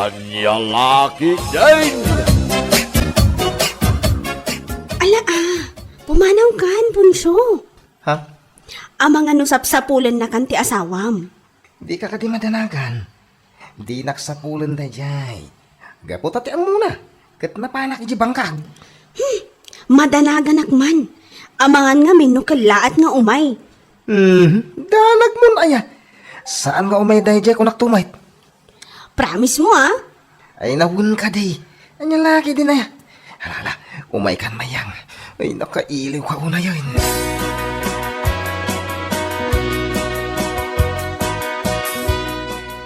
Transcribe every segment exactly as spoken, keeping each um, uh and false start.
Ania la ketdin? Ala, ah, pumanawkan, Poncio. Ha? Amangan no sapsapulennakan ti asawam. Dika kadi madanagan. Dinak sapulen daydiay. Gapu ta ti ammona, ket napanak idiay bangkag. Hmm, madanaganak man. Amangan ngamin no kellaat nga umay. Hmm, danagmon aya. Saan nga umay daydiay, kunak tumay. Promise mo, ah? Ay, nawen kadi. Ania la ketdin aya? Hala, hala, umaykan, Mayang. Ay, nakailiwka unayen.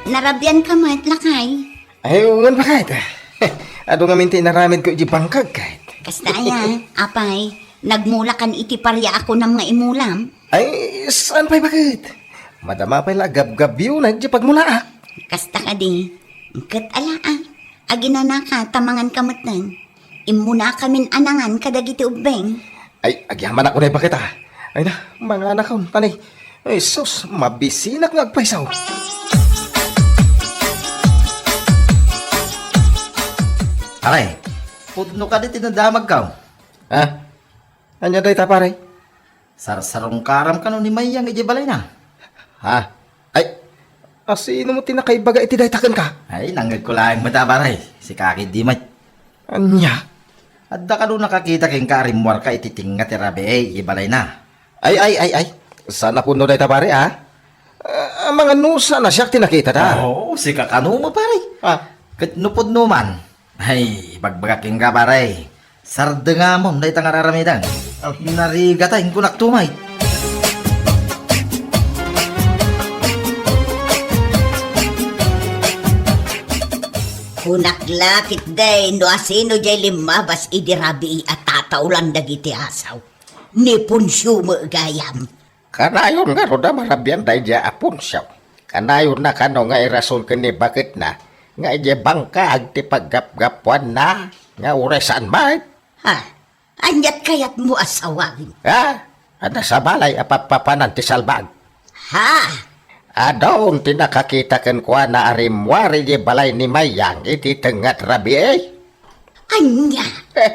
Narabianka met, lakay? Ay, wen pa ket. Adu ngamin ti inaramidko idiay bangkag ket. Kasta aya, apay, nagmulakan iti paria a kunam nga imulam? Ay, saan pay baket? Madama pay la a gabgabio na idiay pagmulaak. Kasta kadi. Ket ala, ah, aginanaka ta manganka metten. Immunakamin a nangan kadagiti ubbing. Ay, agyamanak unay baket, ah. Ay na, manganakon, tanay. Ay, sus, mabisinak nga agpayso. Pare, pudno kadi ti nadamagko. Ha? Ania dayta, pare? Sarsarungkaram kano ni Mayang idiay balayna? Ha? Ay, asino met ti nakaibaga iti dayta kenka? Ay, nangngegko laeng met a, pare. Sika ketdi met. Ania? Adda kano nakakita kenka a rimmuarka iti tengnga ti rabii idiay balayna? Ay, ay, ay, ay. Saan a pudno dayta, pare, ha? Ah, amangan no saan a siak ti nakitata. Oo, sika kano met, pare. Ah. Ket no pudno man, ay, ibagbagak kenka, pare. Sardengamon dayta nga ar-aramidem. Narigata, inkunak tumay. Kunak la ketdi no asino diay limmabas idi rabii a tataulan dagiti asaw. Ni Poncio met gayam. Kanayon ngarud a marabian daydiay a Poncio. Kanayonna kano nga irason ken ni baketna nga idiay bangkag ti paggapgapuanna nga uray saan met? Ha? Aniat kayatmo a sawen? Ha? Adda sa balay a pappapanan ti salbag. Ha? Adun ti nakakita kenkuana a rimmuar idiay balay ni Mayang iti tengnga ti rabii? Ania? Eh,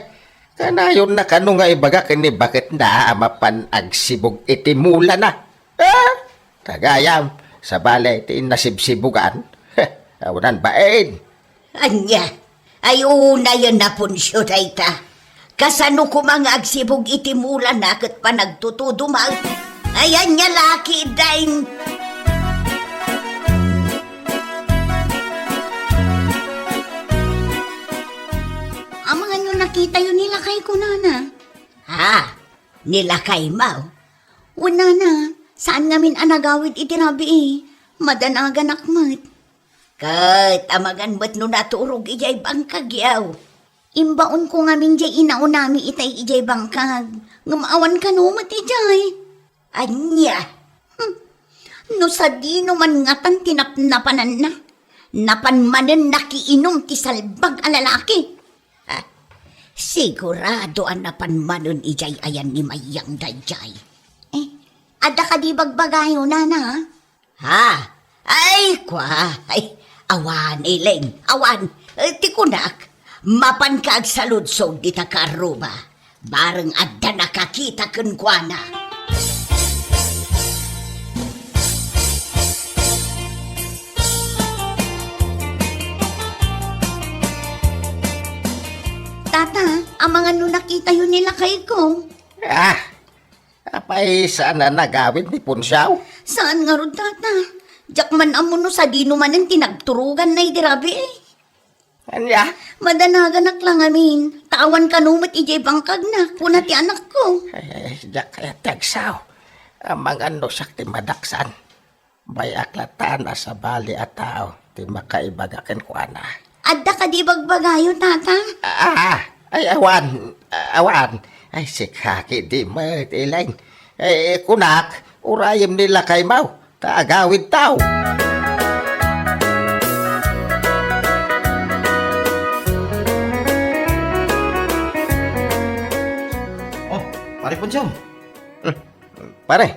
kanayonna kano nga ibaga ken ni baketna a mapan agsibug iti mulana? Ah, tagayam, sabali ti innasibsibugan. Awanan bain. Ania? Ay, unayen a Poncio dayta. Kasano koma nga agsibug iti mulana ket panagtutuduma? Ay, ania la ketdin? Amangan no nakitayo ni lakay kunana. Ha? Ni lakaymo? Wen nana, saan ngamin a nagawid iti rabii. Madanaganak met. Ket amangan met no naturog idiay bangkagyo. Imbaonko ngamin diay inaunami itay idiay bangkag. Ngem awan kano met idiay. Ania? Hmm. No sadino man ngatan ti napnapananna, napan manen nakiinum ti salbag a lalaki. Ah, sigurado a napan manen idiay ayan ni Mayang daydiay. Eh, adda kadi bagbagayo, nana? Ha? Ay, kua, ay, awan, Ileng, awan. Eh, ti kunak, mapanka agsaludsod dita kaarruba. Bareng adda nakakita kenkuana. Tata, amangan no nakitayo ni lakayko. Ah, apay saan a nagawid ni Poncio? Saan ngarud, tata. Diak man ammo no sadino manen ti nagturoganna idi rabii. Ania? Madanaganak la ngamin. Ta awan kano met idiay bangkagna, kuna ti anakko. Ay, diak kayat ti agsao. Amangan no siak ti madaksan. Bay-ak latta a sabali a tao ti makaibaga kenkuana. Adda kadi bagbagayo, tata? Ah, ay, awan, awan. Ay, sika ketdi met, Ileng. Eh, kunak, urayem ni lakaymo ta agawidtayo. Oh, Pare Poncio. Hmm, pare.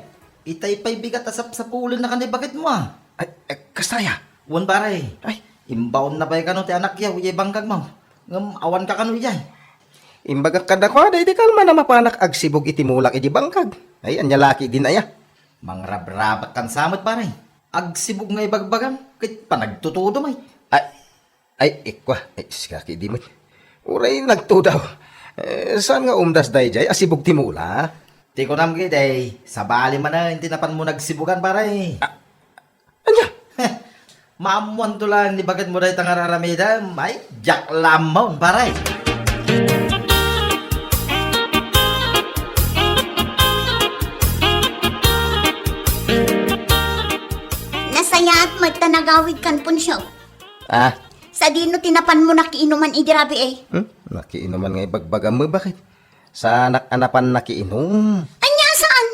Itay pay bigat a sapsapulennakan ni baketmo, ah. Ay, eh, kasta aya? Wen, pare. Ay. Imbaonna pay kano ti anakyaw idiay bangkagmo. Ngem awanka kano idiay. Imbagak kadakuada iti kalman a mapanak agsibug iti mulak idiay bangkag. Ay, ania la ketdin aya? Mangrabrabak kan sa met, pare. Agsibug nga ibagbagam, ket panagtutudo met. Ay, ay, ikwa, ay, sika ketdi met. Uray nagtudaw. Eh, saan nga umdas daydiay a sibug ti mula? Ti kunam ketdi, sabali manen ti napanmo nagsibugan, pare. Ah, ania? Maammoanto laeng ni baketmo dayta nga ar-aramidem. Ay, diak la ammo, pare. Nasayaat met ta nagawidkan, Poncio. Ah? Sadino ti napanmo nakiinuman idi rabii? Hmm? Nakiinuman nga ibagbagam, baket? Saanak a napan nakiinum. Ania, saan?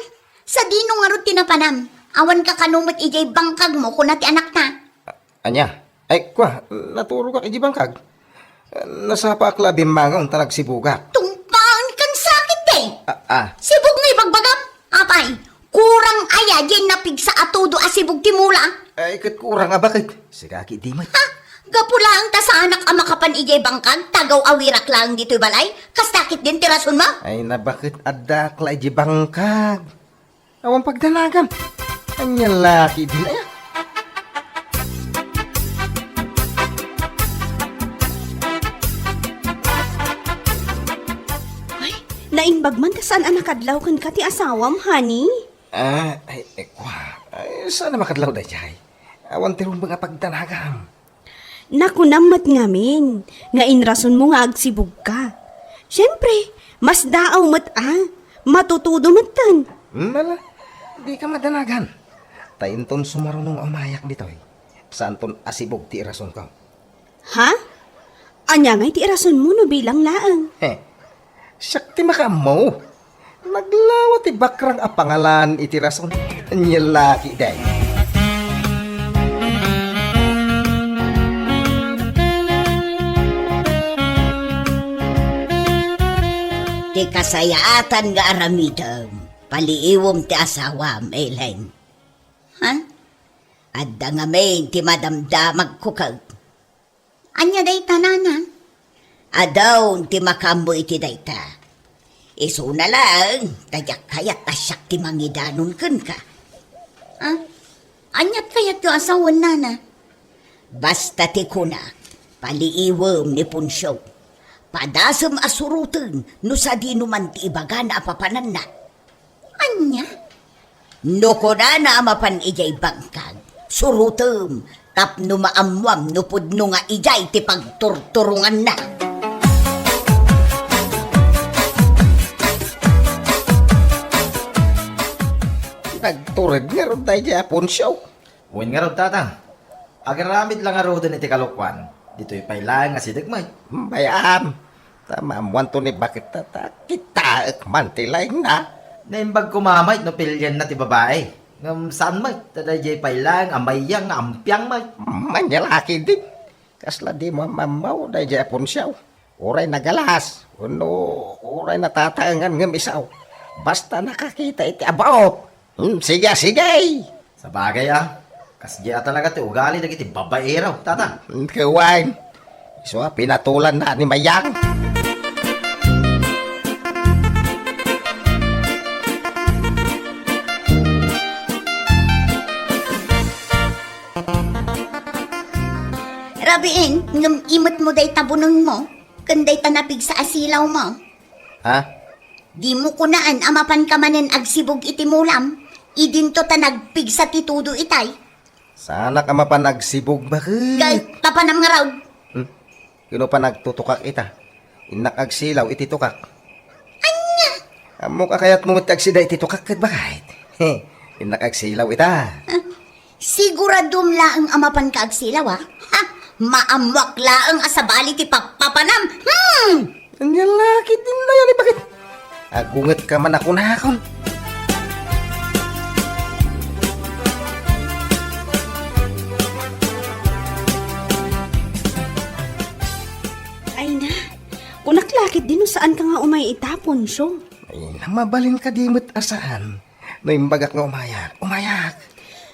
Sadino ngarud ti napanam? Awanka kano met idiay bangkagmo, kuna ti anakta. A-, ania? Ay, kua, naturogak idiay bangkag. Nasapaak la a bimmangon ta nagsibugak. Tungpaenkan sa ketdi. Ah, ah. Sibug nga ibagbagam? Apay, kurang aya diay napigsa a tudo a sibug ti mula? Ay, ket kurang a baket. Sika ketdi met. Ha? Gapu laeng ta saanak a makapan idiay bangkag, ta agaw-awirak laeng ditoy balay? Kasta ketdin ti rasonmo? Ay, nabaket, addaak la idiay bangkag. Awan pagdanagam. Ania la ketdin aya? Ay, naimbag man ta saan a nakadlaw kenka ti asawam, honey? Ah, ay, eh, kua. Ay, saan a makadlaw daydiay? Awan ti rumbeng a pagdanagam. Nakunam met ngamin nga inrasonmo nga agsibugka. Siempre, masdaaw met a, matutudo metten. Nala, dika madanagan. Ta inton sumaruno nga umayak ditoy, saanton a sibug ti irasonko. Ha? Ania ngay ti irasonmo no bilang laeng? He, siak ti makaammo. Naglawa ti bakrang a pangalan iti rason. Ania la ketdi. Ti kasayaatan nga aramidem, paliiwem ti asawam, Elaine. Ha? Adda ngamin ti madamdamagko ket. Ania dayta, nana? Adun ti makaammo iti dayta. Isuna laeng, ta diak kayat a siak ti mangidanon kenka. Ah, aniat kayatyo a sawen, nana? Basta ti kunak, paliiwem ni Poncio. Padasem a suroten no sadino man ti ibagana a papananna. Ania? No kunana a mapan idiay bangkag, surotem tapno maammuam no pudno nga idiay ti pagturturonganna. Nagtured ngarud daydiay a Poncio. Wen ngarud, tata. Agaramid la ngaruden iti kalokuan. Ditoy pay laeng a sideg met. Bay-am. Ta maammoanto ni baketta ta kitaek man ti laingna. Naimbag koma met no pilienna ti babai. Ngem saan met, ta daydiay pay laeng a mayang nga ampiang met. Ania la ketdin. Kasla dimo ammaw daydiay a Poncio. Uray nagalas, wenno uray natataengan ngem isaw. Basta nakakita iti abaot. Hmm, sige, sige. Sabagay a, kasdiay a talaga ti ugali dagiti babaero, tata. Hmm, ket wen. Isu a pinatulanna ni mayang. Rabiin, ngem imetmo dayta bunengmo, ken dayta napigsa a silawmo. Ha? Dimo kunaan a mapanka manen agsibug iti mulam, idinto ta nagpigsa ti tudo itay. Saanak a mapan agsibug, baket? Ket papanam ngarud. Hmm? Ket no panagtutukak ita, innak agsilaw iti tukak. Ania? Ammok a kayatmo met ti agsida iti tukak ket baket. Innak agsilaw ita. Ah, siguradom laeng a mapanka agsilaw, a? Ha? Maammoak laeng a sabali ti pappapanam. Hmm! Ania la ketdin aya ni baket? Agungetka man a kunakon. Ay na, kunak la ketdi no saanka nga umay ita, Poncio. Ay na, mabalin kadi met a saan. No imbagak nga umayak, umayak.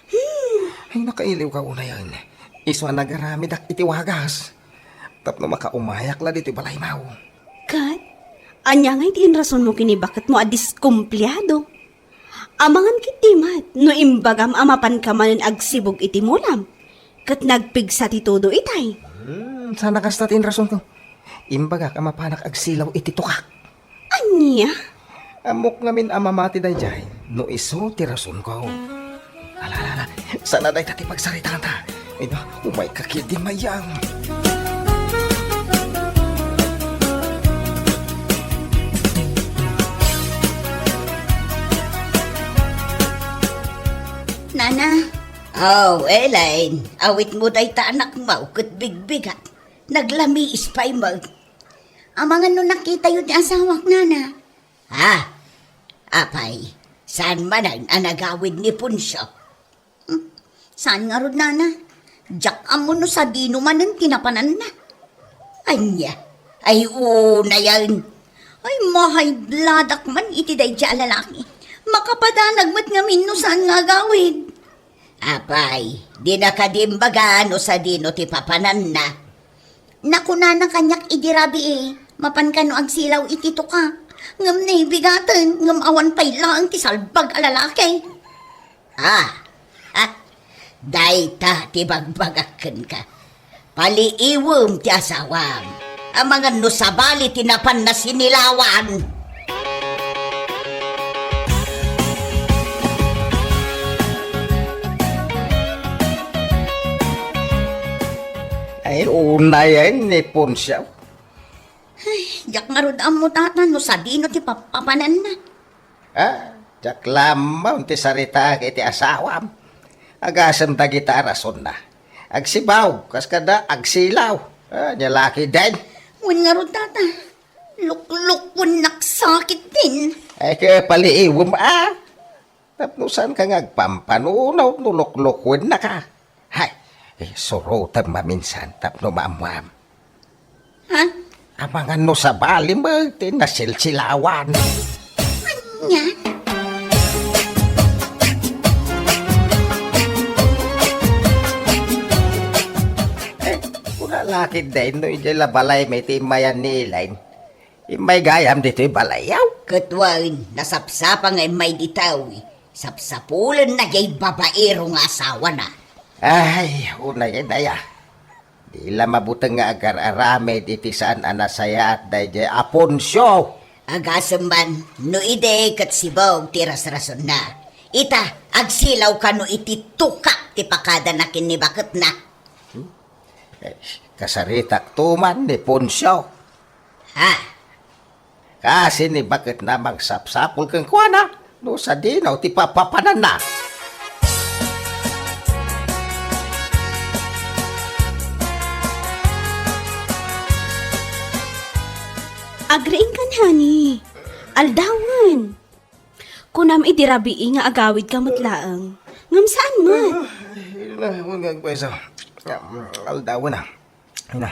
Hmm. Ay, nakailiwka unayen. Isu a nagaramidak iti wagas tapno makaumayak la ditoy balaymo. Ket, ania ngay ti inrasonmo ken ni baketmo a diskumpliado? Amangan ketdi met no imbagam a mapanka manen agsibug iti mulam, ket nagpigsa ti todo itay. Hmm, saan a kasta ti inrasonko. Imbagak a mapanak agsilaw iti tukak. Ania? Ammok ngamin a mamati daydiay no isu ti rasonko. Ala, ala, ala. Saan a dayta ti pagsaritaanta. Ay na, umayka ketdi, Mayang. Nana. Oh, Elaine, awitmo dayta anakmo ket bigbigat. Naglamiis pay met. Amangan no nakitayo ti asawak, nana. Ha? Apay, saan manen a nagawid ni Poncio? Hmm, saan ngarud, nana? Diak ammo no sadino manen ti napananna. Ania? Ay, unayen. Ay, mahaybladak man iti daydiay a lalaki. Makapadanag met ngamin no saan nga agawid. Apay, dina kadi imbaga no sadino ti papananna? Nakunana kaniak idi rabii, mapan kano agsilaw iti tukak. Ngem naibigaten, ngem awan pay laeng ti salbag a lalaki. Ah, ah, dayta ti bagbagak kenka. Paliiwem ti asawam. Amangan no sabali ti napanna sinilawan. Ay, unayen ni Poncio. Ay, diak ngarud ammo, tata, no sadino ti papapananna. Ah, diak lamon ti saritaak iti asawam. Agasem dagita a rasonna. Agsibaw, kas kada agsilaw. Ah, nia la ketdin. Wen ngarud, tata. Luklukwennak sakit din. Ay, kaya paliiwem, ah. Tapno saanka nga agpampanunot no luklukuennaka. Hay, eh, surotem maminsan tapno maammuam. Ha? Amangan no sabali met ti nasilsilawan. Ania? Eh, kuna la ketdin no idiay la balaymi ti immayan ni Elaine. Immay gayam ditoy balayyo. Ket wen, nasapsapa nga immay ditoy, sapsapulenna diay babaero nga asawana. Ay, unayen aya. Di la mabuteng nga agar-aramid iti saan a nasayaat daydiay a Poncio. Agasem man, no idi ket sibug ti rasrasonna. Ita, agsilaw kano iti tukak ti pakadana ken ni baketna. Hmm? Eh, kasaritak tuman ni Poncio. Ha? Kasi ni baketna mangsapsapul kenkuana no sadino ti papapananna. Agriingkan, honey. Aldawen. Kunam idi rabii nga agawidka met laeng. Ngem saan met? Ay, na, wen nga agpayso. Aldawen a. Ay na,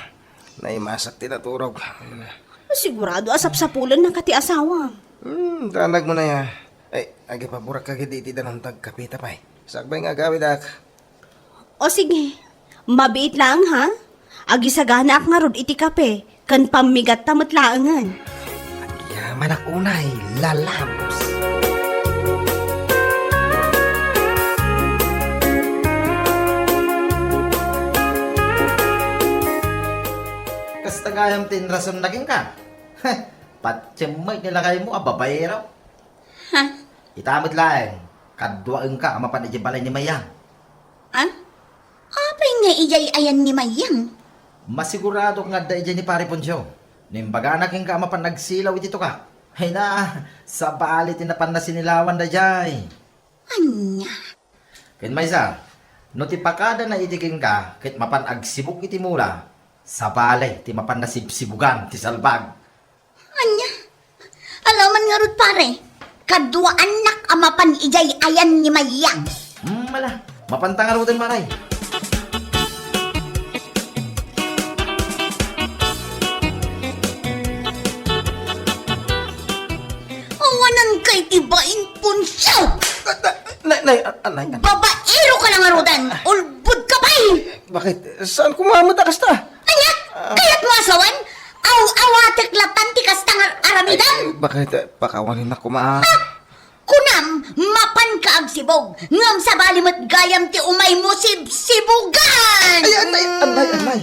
naimasak ti naturog. Ay na. Sigurado a sapsapulennaka ti asawa. Hmm, danag mo na ya. Ay, agipaburak ka gidi iti danum ti agkapita pay. Sakbay nga agawidak. O sige, mabiit laeng ha. Agisaganaak ngarud iti kape, ken pammigatta met laengen. Agyamanak unay, lalabs. Kasta gayam ti inrasonna kenka. Patiem met ni lakaymo a babaero. Ha? Ita met laeng, kaduaenka a mapan idiay balay ni Mayang. Ha? Apay nga idiay ayan ni Mayang? Masiguradok nga adda idiay ni Pare Poncio. No imbagana kenka a mapan nagsilaw iti tukak. Ay na, sabali ti napanna sinilawan daydiay. Ania? Ken maysa, no ti pakadana iti kenka ket mapan agsibug iti mula, sabali ti mapanna sibsibugan ti salbag. Ania? Alaman ngarud, pare, kaduaannak a mapan idiay ayan ni Mayang. Hmm, ala, mapanta ngaruden, pare. Awanan kay ti bain, Poncio! Nay, nay, ah, nay, nay. Babaero ka lang ngaruden! Ulbod ka pay! Bakit? Saan ko nga met a kasta? Ania? Kayatmo a sawen? Aw-awatek latta ti kasta nga aramidem? Ay, bakit? Pakawanen na koma. Ah! Kunam, mapanka agsibog, ngem sabali met gayam ti umaymo sibsibogan! Ay, anay, anay, anay.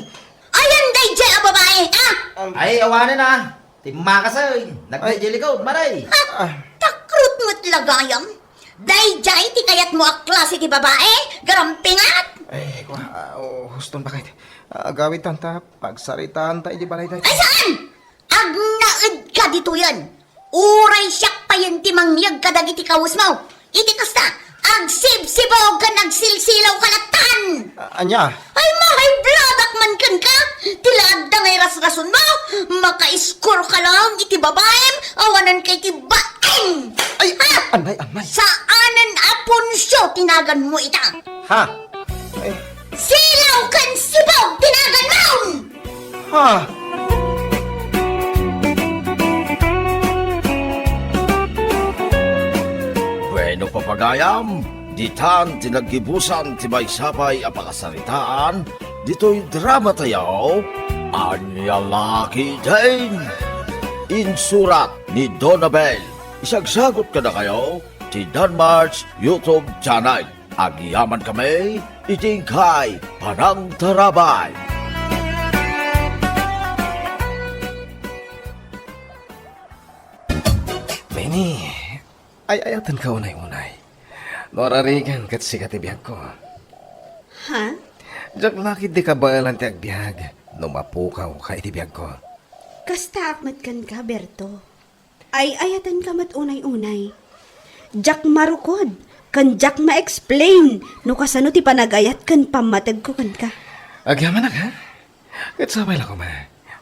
Ayan daydiay a babae, ah! Ay, awanen a. Timmakasay, nagdaydiay likod, maray. Ah, takrot met la gayam. Daydiay ti kayatmo a klase ti babae, garampingat! Ay, kua, ah, oh, huston, bakit? Ah, agawidtan ta, pagsaritaan ta iti balay dayta. Ay, saan? Agnaedka ditoyen! Uray siak payen ti mangyeg kadagiti kawesmo. Iti kasta, agsibsibog ken agsilsilaw ka lattan! A-, ania? Ay, ma-high blood-ak man kenka! Ti la adda nga irasrasonmo, maka-score ka laeng iti babaem, awanan ka iti baeng! Ay, ha? Anay, anay. Saanen a punsio ti naganmo ita. Ha? Ay. Silaw ken sibog ti naganmo! Ha? Bueno, papagayam, ditan ti naggibusan ti maysa pay a pakasaritaan ditoy drama tayo, Ania La Ketdin? Insurat ni Donabel. Isagsagut kadakayo ti Danmar's YouTube channel. Agyamankami iti inkay panangtarabay. Benny, ay-ayatenka unay-unay. No ararigan ket sika ti biagko. Ha? Diak la ketdi kabaelan ti agbiag no mapukawka iti biagko. Kastaak met kenka, Berto. Ay-ayatenka met unay-unay. Diak marukod, ken diak ma-explain no kasano ti panagayat ken pammategko kenka. Agyamanak, ha? Ket sapay la koma,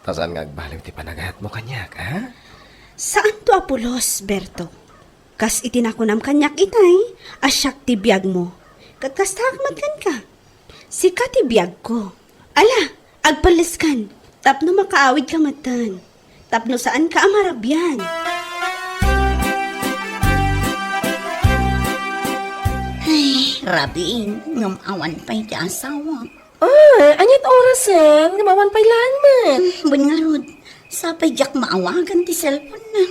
ta saan nga agbaliw ti panagayatmo kaniak, ha? Saanto a pulos, Berto. Kas iti nakunam kaniak itay, a siak ti biagmo. Ket kastaak met kenka. Sika ti biagko. Ala, agpelleskan, tapno makaawidka metten. Tapno saanka a marabian. Ay, rabiin, ngem awan pay ti asawak. Ah, aniat orasen? Ngem awan pay laeng met. Hmm, wen ngarud, sapay diak maawagan ti cellphone na.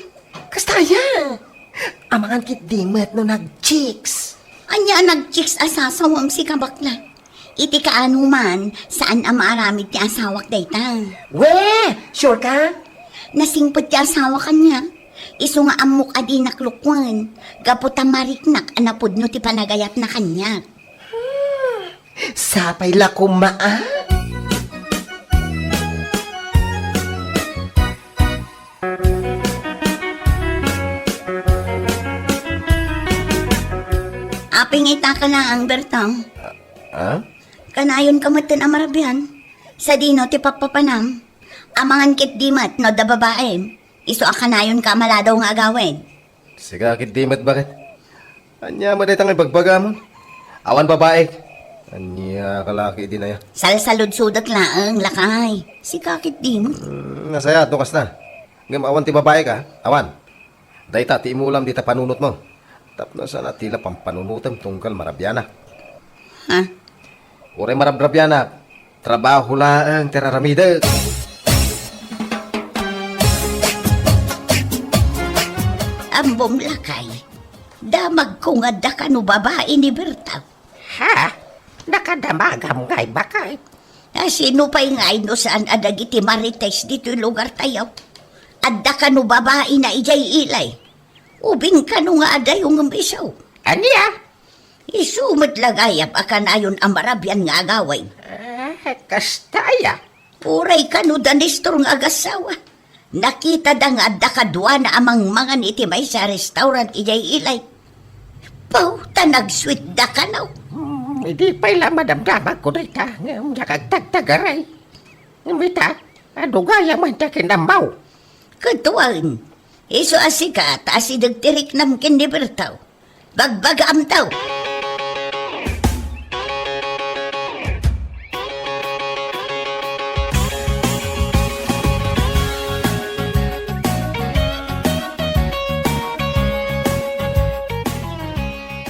Kasta aya? Amangan ketdi met no nag-chicks. Ania a nag-chicks a sasawem, sika bakla? Iti kaanoman, saan a maaramid ti asawak dayta. We, sure ka? Nasingpet ti asawak kaniak. Isu nga ammok a dinak lukwen, gapu ta mariknak a napudno ti panagayatna kaniak. Sapay la koma, a? Apay nga ita ka laeng, Bertong? A? Kanayonka metten a marabian. Sadino ti pappapanam? Amangan ketdi met no adda babaem. Isu a kanayonka a maladaw nga agawid. Sika ketdi met, baket? Ania met dayta nga ibagbagamon? Awan babaek. Ania ka la ketdi aya? Salsaludsodak laeng, lakay. Sika ketdi met. Hmm, nasayaat no kasta. Ngem awan ti babaek, a? Awan. Dayta ti imulam dita panunotmo. Tapno saan a ti la pampanunotem tunggal marabianak. Ha? Uray marabrabianak, trabaho laeng ti raramidek. Ammom, lakay, damagko nga adda kano babai ni Berta. Ha? Nakadamagam ngay, baket? A, sino pay ngay no saan a dagiti marites ditoy lugartayo? Adda kano babaina idiay ilay? Ubing kano nga adayo ngem isu? Ania? Isu met la gayam a kanayon a marabian nga agawid. Eh, kasta aya? Uray kano da Nestor nga agassawa. Nakitada nga adda kaduana a mangmangan iti maysa a restaurant idiay ilay. Paw, ta nagsuitda kano. Hmm, idi pay la madamdamagko dayta, ngem diak agtagtagaray. Ngem ita, adu gayam ti kinammaw. Kaduaen, isu a sika ta asideg ti riknam ken ni Bertaw. Bagbagaamto!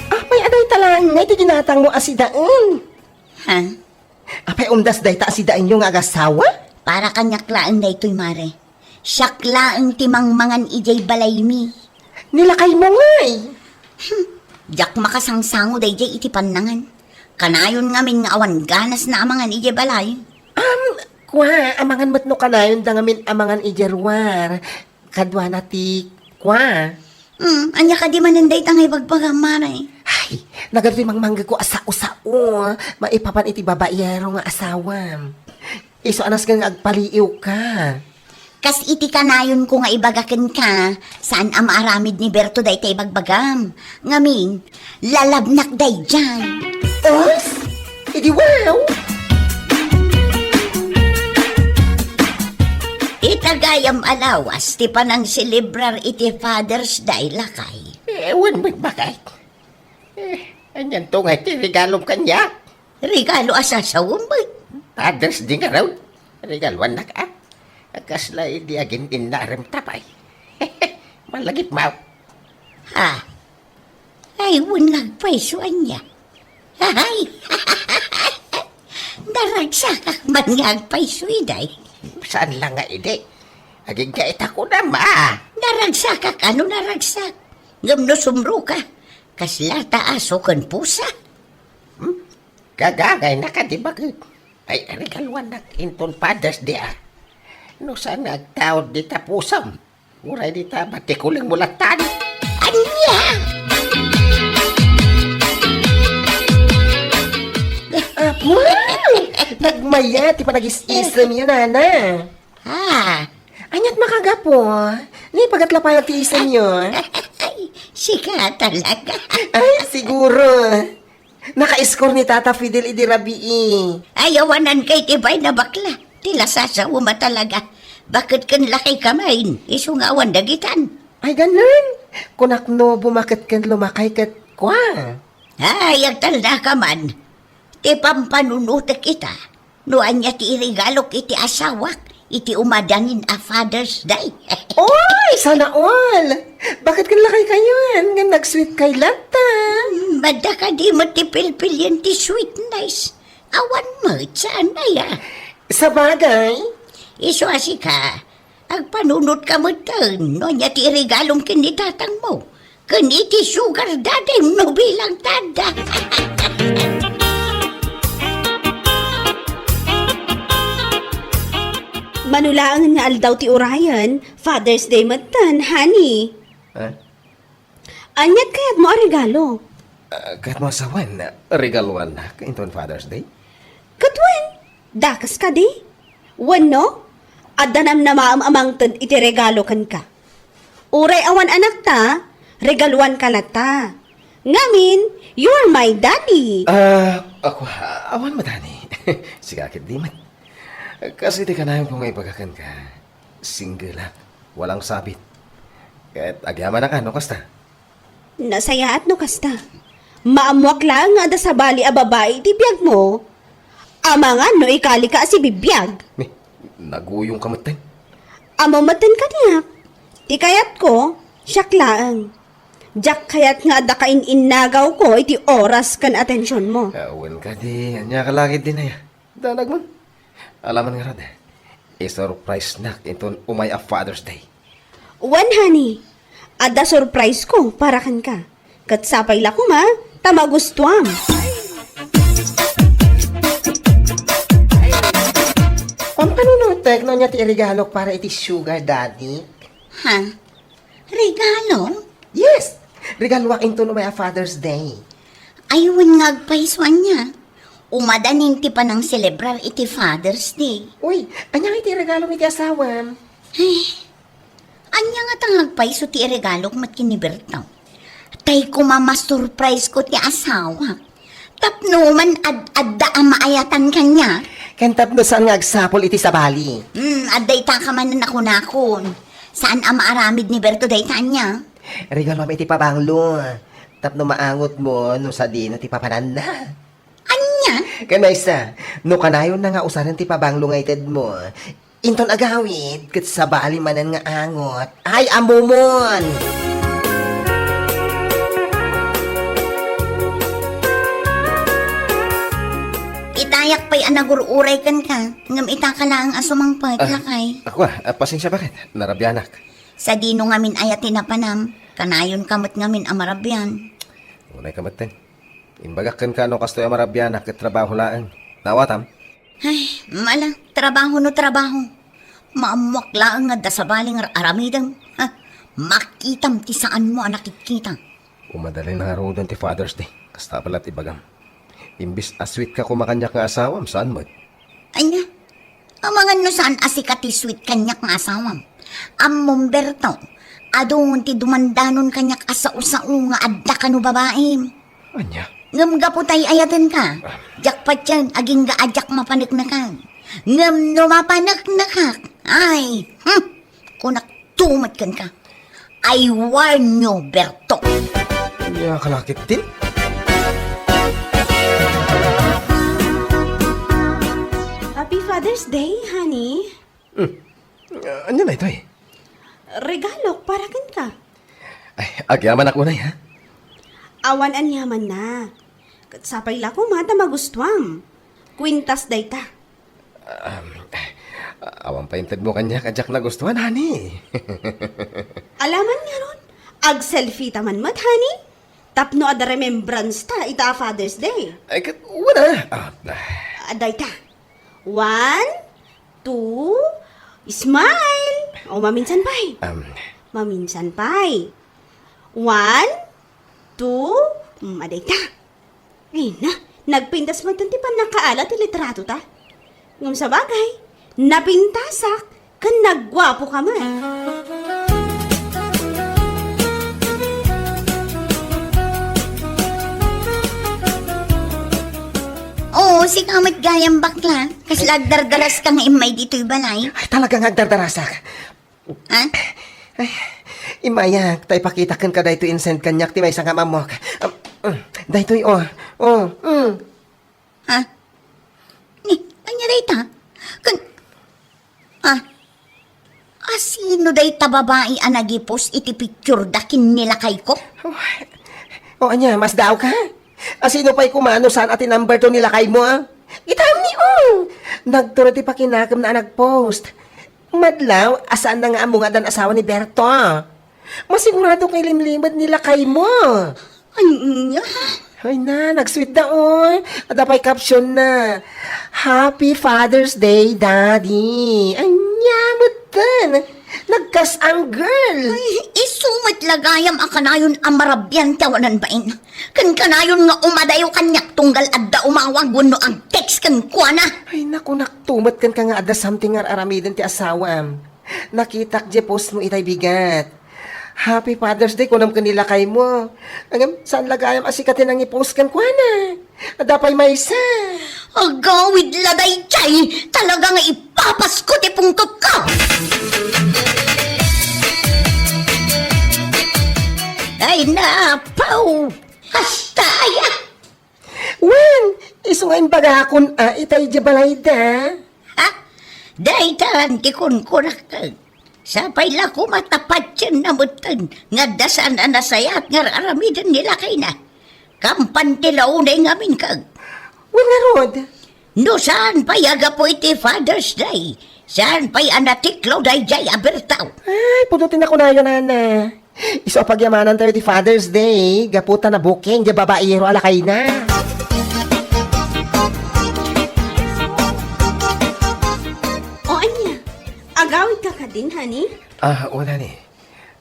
Apay a dayta laeng nga iti ginatangmo a sidaen? Ha? A, Paumdas dayta a sidainyo nga agasawa? Para kaniak laeng daytoy, mare. Siak laeng ti mangmangan idiay balaymi. Ni lakaymo ngay? Hmm, diak makasangsango daydiay iti pannangan. Kanayon ngamin nga awan ganasna a mangan idiay balay. Am, kua, amangan met no kanayonda ngamin a mangan idiay ruar. Kaduana ti kua. Hmm, ania kadi manen dayta nga ibagbagam, mare? Ay, nagadu ti mangmanggeko a sao-sao. Maipapan iti babaero nga asawam. Isu a nasken nga agpaliiwka. Kas iti kanayonko nga ibaga kenka, saan a maaramid ni Berto dayta ibagbagam. Ngamin, lalabnak daydiay. Os? Idi wow! Ita gayam a lawas ti panangselebrar iti Father's Day, lakay. Eh, wen met, baket. Eh, anianto nga iti regalom kaniak? Regalo a sasawem met. Father's Day ngarud. Regaluannak, a. Kasla idi agin-innarem ta pay. Malagip, maw. Ha? Ay, wen nga agpayso ania. Ay! Naragsakak man nga agpayso, iday. Saan la nga idi? Agingga ita kunam, a. Naragsakak, ano naragsak? Ngem no sumroka, kasla ta aso ken pusa? Hmm? Gagangayna kadi baket. Ay, regaluannak inton Father's Day, a. No saan nga agtaud dita pusam? Uray dita batikulengmo latan. Ania? Apo! Nagmaya ti panagis-isemyo, nana. Ah. Aniat makagapu? Ni pagatlapayan ti isemyo? Sika talaga. Ay, siguro. Naka-score ni Tata Fidel idi rabii. Ay, awanan kay ti bay na bakla. Ti lasasawem a talaga. Baket ken lakay ka main, isu nga awan dagitan. Ay, ganun. Kunak no bumaket ken lumakay ket kua. Ay, agtalna ka man. Ti pampanunutek ita. No ania ti iregalok iti asawak iti umadanin a Father's Day? Oy, sana all! Baket ken lakay kayon nga nag-sweet kay latta? Hmm, adda kadi met ti pilpilien ti sweetness? Awan met, saan aya? Sabagay. Isu a sika, agpanunotka metten no ania ti iregalom ken ni tatangmo. Ken iti sugar daddy no bilang tanda. Mano laengen nga aldaw ti urayen, Father's Day metten, honey. Ha? Aniat kayatmo a regalo? Ah, kayatmo a sawen, regaluannak inton Father's Day? Ket wen, dakes kadi? Wenno, adda namnamaem a mangted iti regalo kenka? Uray awan anakta, regaluanka latta. Ngamin, you're my daddy. Ah, ako, awan met, honey. Sika ket di met. Kas iti kanayonko nga ibaga kenka, singgelak, walang sabit. Ket agyamanak no kasta. Nasayaat no kasta. Maammoak laeng nga adda sabali a babai iti biagmo. Amangan no ikalika a sibibiag. Ni, naguyongka metten. Ammo metten kaniak. Ti kayatko, siak laeng. Diak kayat nga adda kain-innagawko iti oras ken atensionmo. Ah, wen kadi, ania ka la ketdin aya? Danag man. Alaman ngarud, isurprisenak inton umay a Father's Day. Wen, honey, adda surpriseko para kenka. Ket sapay la koma ta magustuam. Pampanunotek no ania ti iregalok para iti sugar daddy? Ha? Regalo? Yes! Regaluak inton umay a Father's Day. Ay, wen nga agpayso ania. Umadanin ti panangselebrar iti Father's Day. Uy, ania nga iti regalom iti asawam? Ay, ania ngata nga agpayso ti iregalok met ken ni Berto? Tay koma masurpriseko ti asawak. Tapno man ad-adda a maayatan kaniak. Ken tapno saan nga agsapul iti sabali. Hmm, adda ita ka manen a kunakon. Saan a maaramid ni Berto dayta ania? Regaluam iti pabanglo. Tapno maangotmo no sadino ti papananna. Ania? Ken maysa, no kanayonna nga usaren ti pabanglo nga itedmo, inton agawid, ket sabali manen nga angot. Ay, ammomon! Ita Diak pay a nagur-uray kenka, ngem ita ka laeng a sumangpet, Ah, lakay. Ako, ah, ah, pasensia, baket? Narabianak. Sadino ngamin aya ti napanam, kanayonka met ngamin a marabian. Unay ka met, ten. Imbagak kenka no kastoy a marabianak ket trabaho laeng. Naawatam? Ay, mala, trabaho no trabaho. Maammoak laeng nga adda sabali nga ar-aramidem. Ha? Makitam ti saanmo a nakitkita. Umadalay na ngaruden ti Father's Day. Kasta pay la ti ibagam. Imbes a sweet ka koma kaniak nga asawam, saan met? Ania? Amangan no saan a sika ti sweet kaniak nga asawam. Ammom, Berto, adun ti dumandanon kaniak a sao-sao nga adda kano babaim. Ania? Ngem gapu ta ay-ayatenka, diak patien agingga a diak mapaneknekan. Ngem no mapaneknekak, ay, hmm, kunak tumet kenka. I warn you, Berto. Ania ka la ketdi? Happy Father's Day, honey. Hmm. Ah, ania daytoy? Regalok para kenka. Ay, agyamanak unay, ha? Awan aniamanna. Ket sapay la koma ta magustuam. Kwintas dayta. Um, awan pay intedmo kaniak a diak nagustuan, honey. Alaman ngarud, ag-selfie ta man met, honey. Tapno adda remembrance ta ita a Father's Day. Ay, ket, wala. Ah, ah. Ah, dayta. One, two, smile. O, maminsan pay. Um. Maminsan pay. One, two, mm, adayta. Ay na, nagpintas man ti pannakaala ti litrato ta. Ngem sabagay, napintasak ken nagguapo ka met. Oo, sika met gayam bakla. Kasla agdardaras ka nga immay ditoy balay. Ay, talaga nga agdardarasak. Ha? Ay, immayak, ta ipakitak kenka daytoy insend kaniak ti maysa nga mammok. Um, um, daytoy, oh. Oh, mm. Ha? Ni, ania dayta? Ken, ah, asino dayta babai a nag-post iti picture da ken ni lakayko? Oh, ania, masdaawka? Asino pay koma no saan a ti number two ni lakaymo, ah? Itam ni, oh! Nagturo ti pakinakemna a nag-post. Madlaw a saanna nga ammo nga addan asawa ni Berto. Masigurado nga ilimlimed ni lakaymo. Ania? Ay na, nag-sweet da, oy. Adda pay caption na, "Happy Father's Day, Daddy." Ania, metten. Nagkas-ang, girl. Ay, isu met la gayam a kanayon a marabian ti awanan bain. Ken kanayon nga umadayo kaniak tunggal adda umawag wenno ag-text kenkuana. Ay, naku, naktumet kenka nga adda something nga ar-aramiden ti asawam. Nakitak diay post mo itay bigat. Happy Father's Day, kunam ken ni lakaymo. Ngem, saan la gayam a sika ti nangi-post kenkuana? Adda pay maysa. Agawid la daydiay, talaga nga ipapasko ti pungtotko. Ay, napaw! Hasta aya! Wen, isu nga imbagakon a itay diay balayda. Ha? Daytan ti kunkunak. Sapay la koma ta patienna metten nga adda saan a nasayaat nga ar-aramiden ni lakayna. Kampan ti launay ngamin kag. Wen ngarud? No saan pay a gapu iti Father's Day, saan pay a natiklaw daydiay a birtaw? Ay, pudno ti nakunayo, nana. Isu a pagyamanantayo ti Father's Day, gapu ta nabuking diay babaero a lakayna. O ania, agawidka kadin, honey? Ah, wala ni.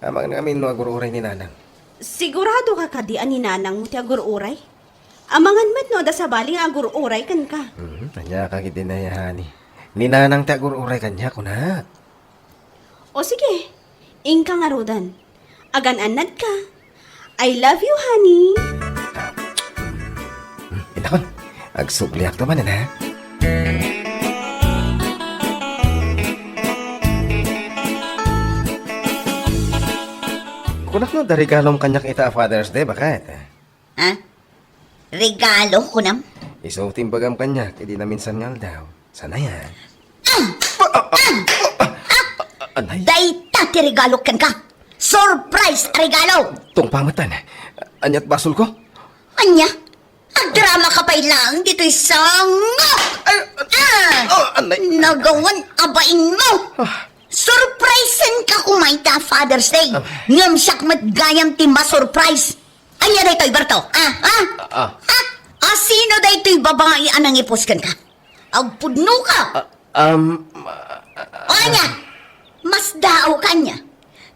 Amangan ngamin no agur-uray ni Nanang. Siguradoka kadi a ni Nanangmo ti agur-uray? Amangan met no adda sabali nga agur-uray kenka. Mhm, ania ka ketdi, honey? Ni Nanang ti agur-uray kaniak, kunak. O sige, inka ngaruden. Agan-annadka. I love you, honey. Hmm, inakon. Agsubliakto manen, ha? Kunak no adda regalom kaniak ita a Father's Day, baket? Ha? Regalo, kunam? Isu ti imbagam kaniak idi naminsan nga aldaw. Saan aya? Ah! Ah! Ah! Ah! Anay? Dayta ti regalo kenka. Surprise a regalo! Tungpal metten. Ania't basolko? Ania? Agdrama ka pay laeng ditoy sanga. Ay, ah, ah, anay. Nagawan a bain mo. Ah. Surprisen ka kumay ta Father's Day. Ah. Ngem siak met gayam ti masurprise. Ania daytoy, Berto? Ah, ah? Ah. Ah? Asino daytoy babai a nangipus kenka? Agpudno ka? Ah, um, ah, O ania? Mas daaw ka ania?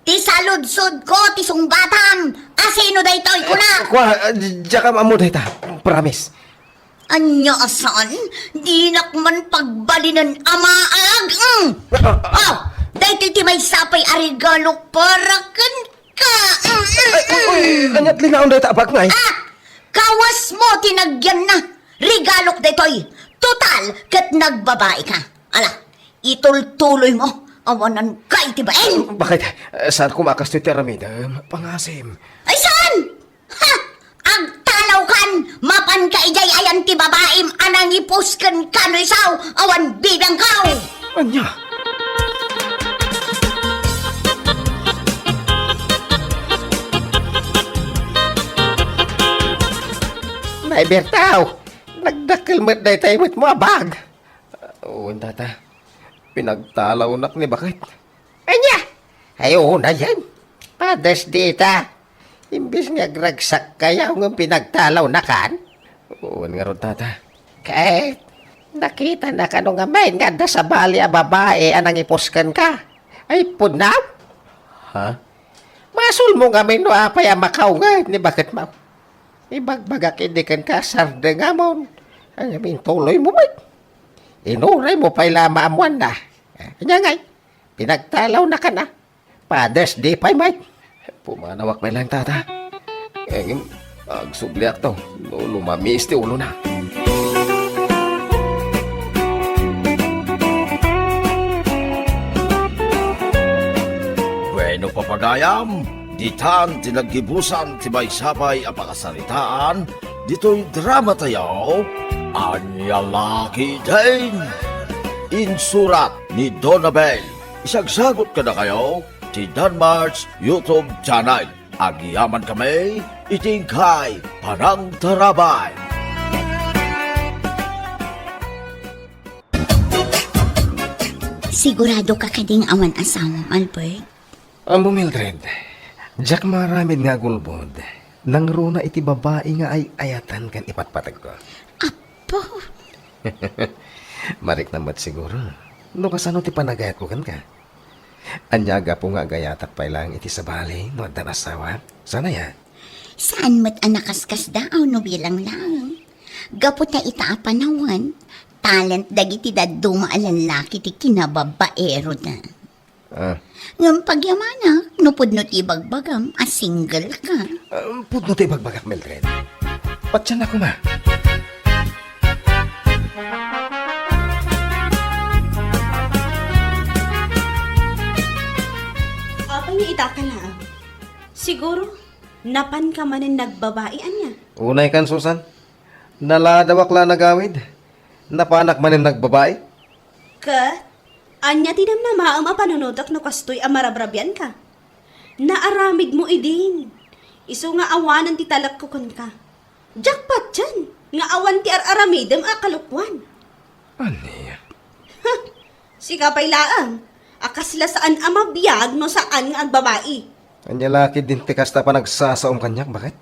Ti saludsod ko, ti sungbatam. Asino daytoy, kuna? Eh, kua, ah, di-, diak ammo dayta. Promise. Ania a saan? Dinak man pagbalinen a maag. Mm. Ah, ah, ah. Oh, daytoy ti maysa pay a regalok para kenka. Mm, mm, ay, uy, mm. Aniat linaon dayta a bag ngay? Ah, kawasmo ti nagyanna. Regalok daytoy. Total, ket nagbabai ka. Ala, itultuloymo. Awanan ka iti bain. Bakit? Eh, saan koma kastoy ti aramidem? Pangasim. Ay, saan? Ha! Agtalawkan! Mapanka idiay ayan ti babaim a nangipus kenka no isu, awan bibiangkaw! Ania? Nay Berto, nagdakkel met daytoy met mo a bag. Wen, tata. Pinagtalawnak ni baket. Ania? Ay, unay. Father's Day ta. Imbes nga agragsak kayo ngem pinagtalawnakan. Wen ngarud, tata. Ket, nakitana kano ngamin nga adda sabali a babai a nangipus kenka? Ay, pudno? Ha? Basolmo ngamin no apay a makaunget ni baketmo. Ibagbagak idi kenka, sardengamon. Ay, ngamin tuloymo met. Inuraymo pay la maammoanna. Ania ngay? Pinagtalawnakan a. Father's Day pay met. Pumanawak pay laeng, tata. Ngem, agsubliakto no lumamiis ti ulona. Bueno, papagayam, ditan ti naggibusan ti maysa pay a pakasaritaan ditoy dramatayo, Ania La Ketdin. Insurat ni Donabel. Isagsagut kadakayo ti Danmart's YouTube channel. Agyamankami iti inkay panangtarabay. Sigurado ka kadi nga awan asawam, Albert? Ammo, Mildred, diak maaramid nga agulbod. Nangruna iti babai nga ay-ayatan ken ipatpategko. Apo! Mariknam met siguro no kasano ti panagayatko kenka. Ania a gapu nga agayatak pay laeng iti sabali no addan asawa? Saan aya? Saan met a nakaskasdaaw no bilang laeng. Gapu ta ita a panawen, talent dagiti dadduma a lallaki ti kinababaeroda. Ah. Ngem pagyamanak, no pudno ti ibagbagam a single ka. Ah, pudno ti ibagbagak, Mildred. Patiennak koma. Apay nga ita ka laeng? Siguro, napanka manen nagbabai, ania? Unay kan, Susan. Naladawak la nagawid. Napanak manen nagbabai. Ket, ania ti namnamaem a panunotek no kastoy a marabrabianka? Naaramidmo idin. Isu nga awanen ti talekko kenka. Diak patien nga awan ti ar-aramidem a kalokuan. Ania? Ha! Sika pay laeng a kasla saan a mabiag no saan nga agbabai. Ania la ketdin ti kasta a panagsasaom kaniak, baket?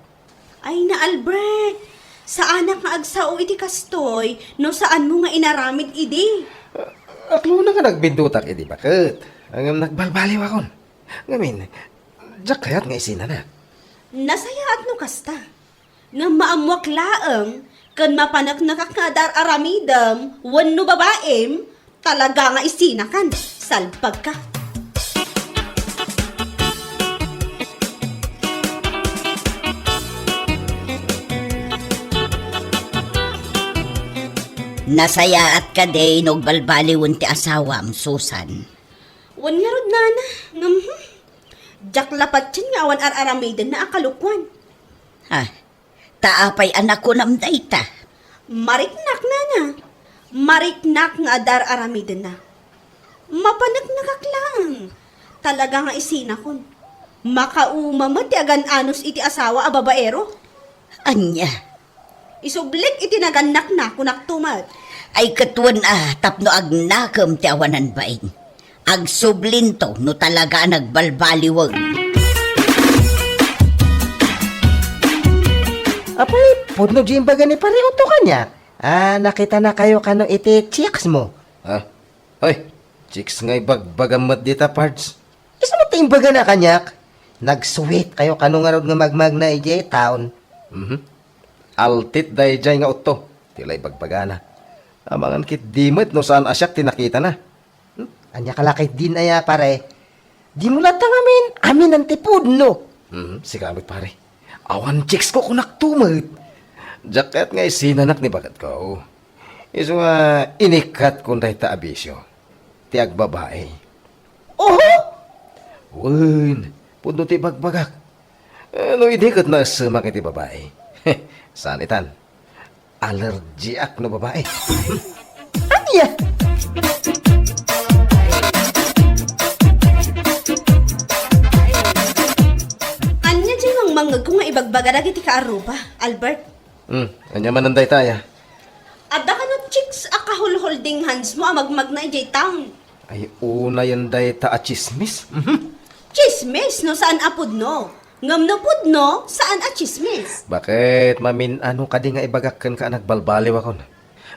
Ay na, Albert! Saanak nga agsao iti kastoy no saanmo nga inaramid idi. Aklona nga nagbindutak idi, baket. Ngem nagbalbaliwakon. Ngamin, diak kayat nga isinanak. Nasayaat no kasta. Ngem maammoak laeng ken mapaneknekak nga adar-aramidem wenno babaim, talaga nga isinakan. Salpagka. Nasayaat kadi no agbalbaliwen ti asawam, Susan? Wen ngarud, nana, ngem, hmm, diak la patien nga awan ar-aramidenna a kalokuan. Ha? Ta apay a nakunam dayta? Mariknak, nana. Mariknak nga adar-aramidenna. Mapaneknekak laeng. Talaga nga isinakon. Makauma met ti agan-anos iti asawa a babaero. Ania? Isublik iti nagannakna, kunakto met. Ay, ket wen a, tapno agnakem ti awanan bain. Agsublinto no talaga a nagbalbaliwen. Apay, pudno diay imbaga ni Pare Otto kaniak? Ah, nakitanakayo kano iti chicks mo? Ha? Ay, chicks nga ibagbagam met dita, Pards. Isu met ti imbagana kaniak. Nag-sweet kayo kano ngarud nga magmagna idiay town. Mhm. Altit daydiay nga Otto, ti la ibagbagana. Amangan ketdi met no saan a siak ti nakitana. Hmm? Ania ka la ketdin aya, pare? Dimo latta ngamin aminan ti pudno. Mhm, sika met, pare. Awan chicks ko, kunakto met. Diak kayat nga isinanak ni baketko. Isu nga inikkatkon dayta a bisio ti agbabai. Oho! Wen, pudno ti ibagbagak. Eh, no idi ket naessemak iti babai. Saan itan. Alergiak no babai. Ania? Ania diay mangmangngegko nga ibagbaga dagiti kaarruba, Albert? Hmm, ania manen dayta aya? Adda kano chicks a kahulholding handsmo a magmagna idiay town. Ay, unayen dayta a tsismis. Mhm. Tsismis no saan a pudno. Ngem no pudno, saan a tsismis. Baket mamin-ano kadi nga ibagak kenka a nagbalbaliwakon?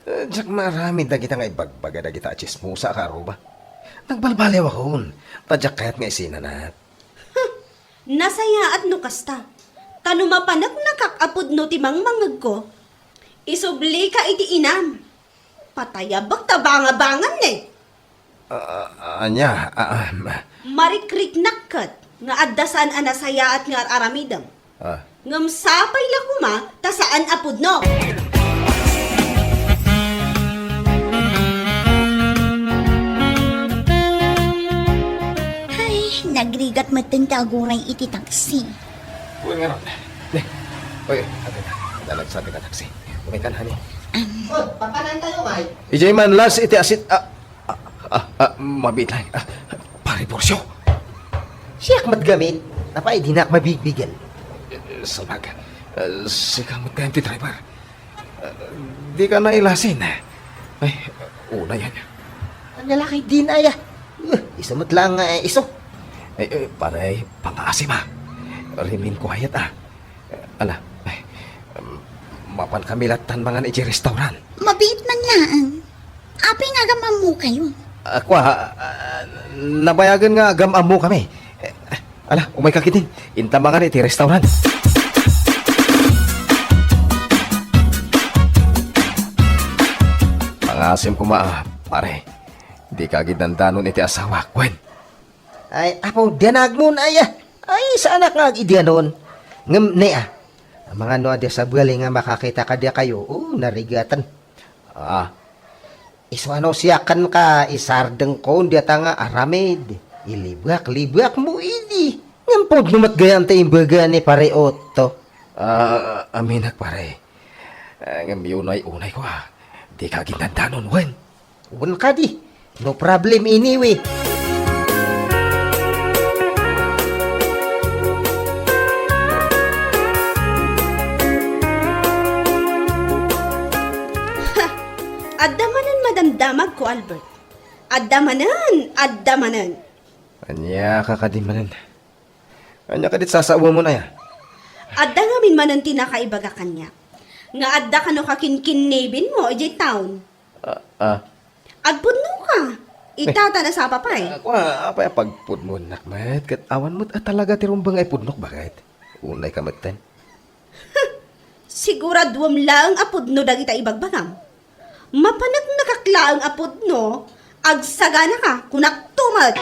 Eh, diak maaramid dagita nga ibagbaga dagita a tsismosa a kaarruba. Nagbalbaliwakon, ta diak kayat nga isinanak. Nasayaat no kasta. Ta no mapaneknakak a pudno ti mangmangngegko, isublika iti inam. Patayabek ta bangabangan ne. Ah, ah, ania? Ah, ah, ma- Marikriknak ket nga adda saan a nasayaat nga ar-aramidem. Ah. Ngem sapay la koma ta saan a pudno. Ay, nagrigat metten ti aguray iti taksi. Uy, ngarud. Ne. Uy, agad. Dalag sa taksi. Umikan, honey. Am. Oh, papanantayo, May. Ijay man, las iti asit. Ah, ah, ah, ah, mabiit lang. Ah, Pare Porcio. Siak met gamin. Apay, dinak mabigbigen. Eh, salbag. Eh, sika met ti driver. Ah, di ka nailasin. Ay, una yan. Ania la ketdin aya? Uh, isu met lang nga, eh, isu. Eh, eh, pare, pangaasim, ah. Remain quiet, ah. Eh, ala, eh, um, mapan kami lattan mangan iti restaurant. Mabiit man laeng. Apay nga agam-ammo kayo? Ah, kua, ah, nabayagen nga agam-ammo kami. Eh, ala, umay ka ketdin. Inta mangan iti restaurant. Pangasim koma, ah, pare. Di ka gid dandanon iti asawak, wen? Ay, apo, danagmon, aya. Ay, saanak nga agidianon. Ngem, ne, ah. Amangan no adda sabali nga makakita kadakayo, oh, narigatan. Ah. Isu a no siak kenka, isardengko dayta nga aramid. Ilibak-libak mo idi. Ngem pudno met gayam ti imbaga ni Pare Otto. Ah, aminak, pare. Ah, ngem unay-unay ko, ah. Di ka gindandanon, wen? Wen kadi. No problem anyway. Ha! Adda manen madamdamagko, Albert. Adda manen, adda manen. Ania ka kadi manen? Ania kadi ti sasaomo, aya? Adda ngamin manen ti nakaibaga kaniak. Nga adda kano kakinkinnibinmo idiay town. Ah, ah. Agpudnoka. Ita ta nasapa pay. Ah, kua, apay a pagpudmonak met, ket awan met a talaga ti rumbeng nga ipudnok, baket. Unay ka metten. Siguraduem laeng a pudno dagita ibagbagam. Mapaneknekak laeng a pudno, agsaganaka, kunakto met.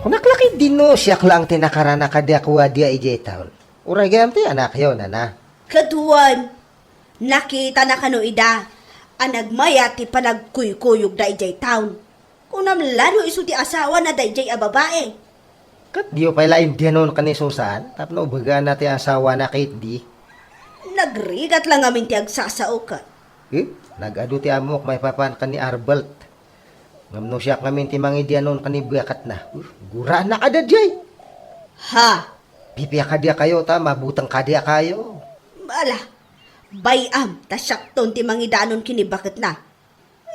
Kunak la ketdin no siak laeng ti nakarana kadakuada idiay town. Uray gayam ti anakyo, nana. Ket wen, nakitana kano ida a nagmayat ti panagkuykuyogda idiay town. Kunam la no isu ti asawana daydiay a babai. Ket diyo pay la indianon ken ni Susan tapno ibagana ti asawana ketdi? Nagrigat la ngamin ti agsasao ket. Eh? Nag-adu ti ammok maipapan ken ni Albert. Ngem no siak ngamin ti mangidianon ken ni baketna, uh, gurana kada diay. Ha? Pipia kadiakayo ta mabuteng kadiakayo. Ala, bay-am ta siakton ti mangidanon ken ni baketna.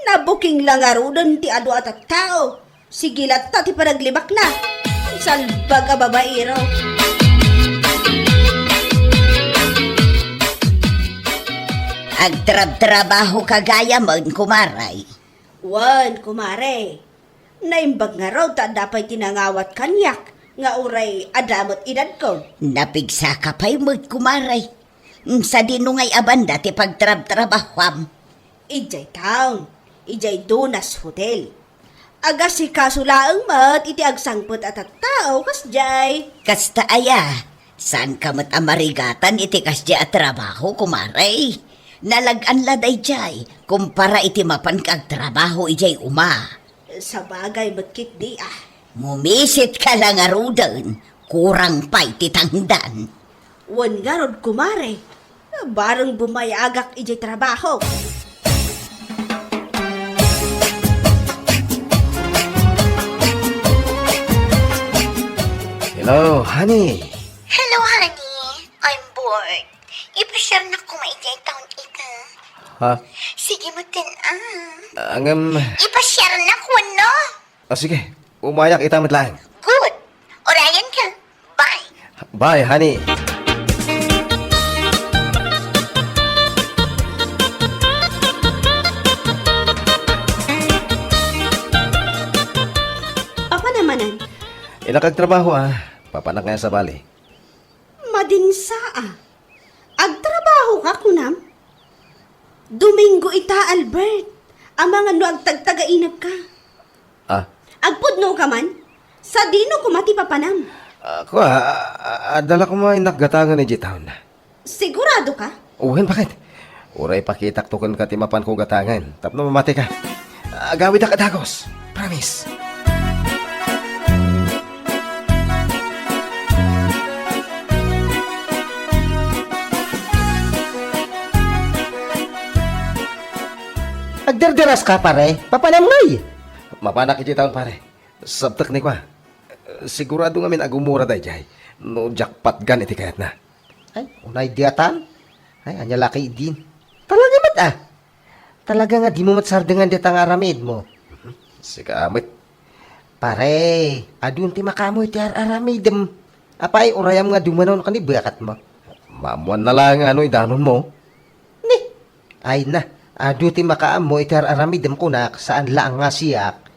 Nabuking la ngaruden ti adu a tattao. Sige latta ti panaglibakna. Salbag a babaero. Agtrabtrabaho ka gayamen, kumare. Wen, kumare. Naimbag ngarud ta adda pay ti nangawat kaniak nga uray adda met edadko. Napigsaka pay met, kumare. Sadino ngay a banda ti pagtrabtrabahoam? Idiay town, idiay Dunas Hotel. Agasikaso laeng met iti agsangpet a tattao kasdiay. Kasta aya, saanka met a marigatan iti kasdiay a trabaho, kumare. Nalag-an la daydiay kumpara iti mapanka agtrabaho idiay uma. Sabagay met ketdi, ah. Mumisit ka la ngaruden, kurang pay ti tangdan. Wen ngarud, kumare, bareng bumayagak idiay trabaho. Hello, honey. Hello, honey. I'm bored. Ipasiarnak koma idiay town ita. Ha? Sige met, ah. Ngem ipasiarnak wenno? Ah, sige. Umayak ita met laeng. Good. Urayan ka. Bye. Bye, honey. Apan a manen? Innak agtrabaho, ah. Papanak nga sabali. Madinsa, ah. Agtrabaho ka, kunam? Domingo ita, Albert. Amangan no agtagtagainep ka. Ah. Agpudno ka man? Sadino koma ti papanam? Ah, kua, ah, ah, adda la koma innak gatangen idiay town. Sigurado ka? Wen, baket? Uray pakitakto kenka ti mapanko gatangen tapno mamati ka. Agawidak a dagus. Promise. Agderderas ka, pare? Papanam ngay? Mapanak idiay town, pare. Sabtek ni kua. Sigurado ngamin a gumura daydiay no diak patgan iti kayatna. Ay, unay diatan? Ay, ania la kay idin? Talaga met, ah. Talaga nga dimo met sardengan dayta nga aramidmo. Sika met. Pare, adun ti makaammo iti ar-aramidem. Apay, urayam nga dumanon ken ni baketmo. Maammoanna la nga ano idanonmo. Ni, ay na, adu ti makaammo iti ar-aramidem kunak, saan laeng nga siak.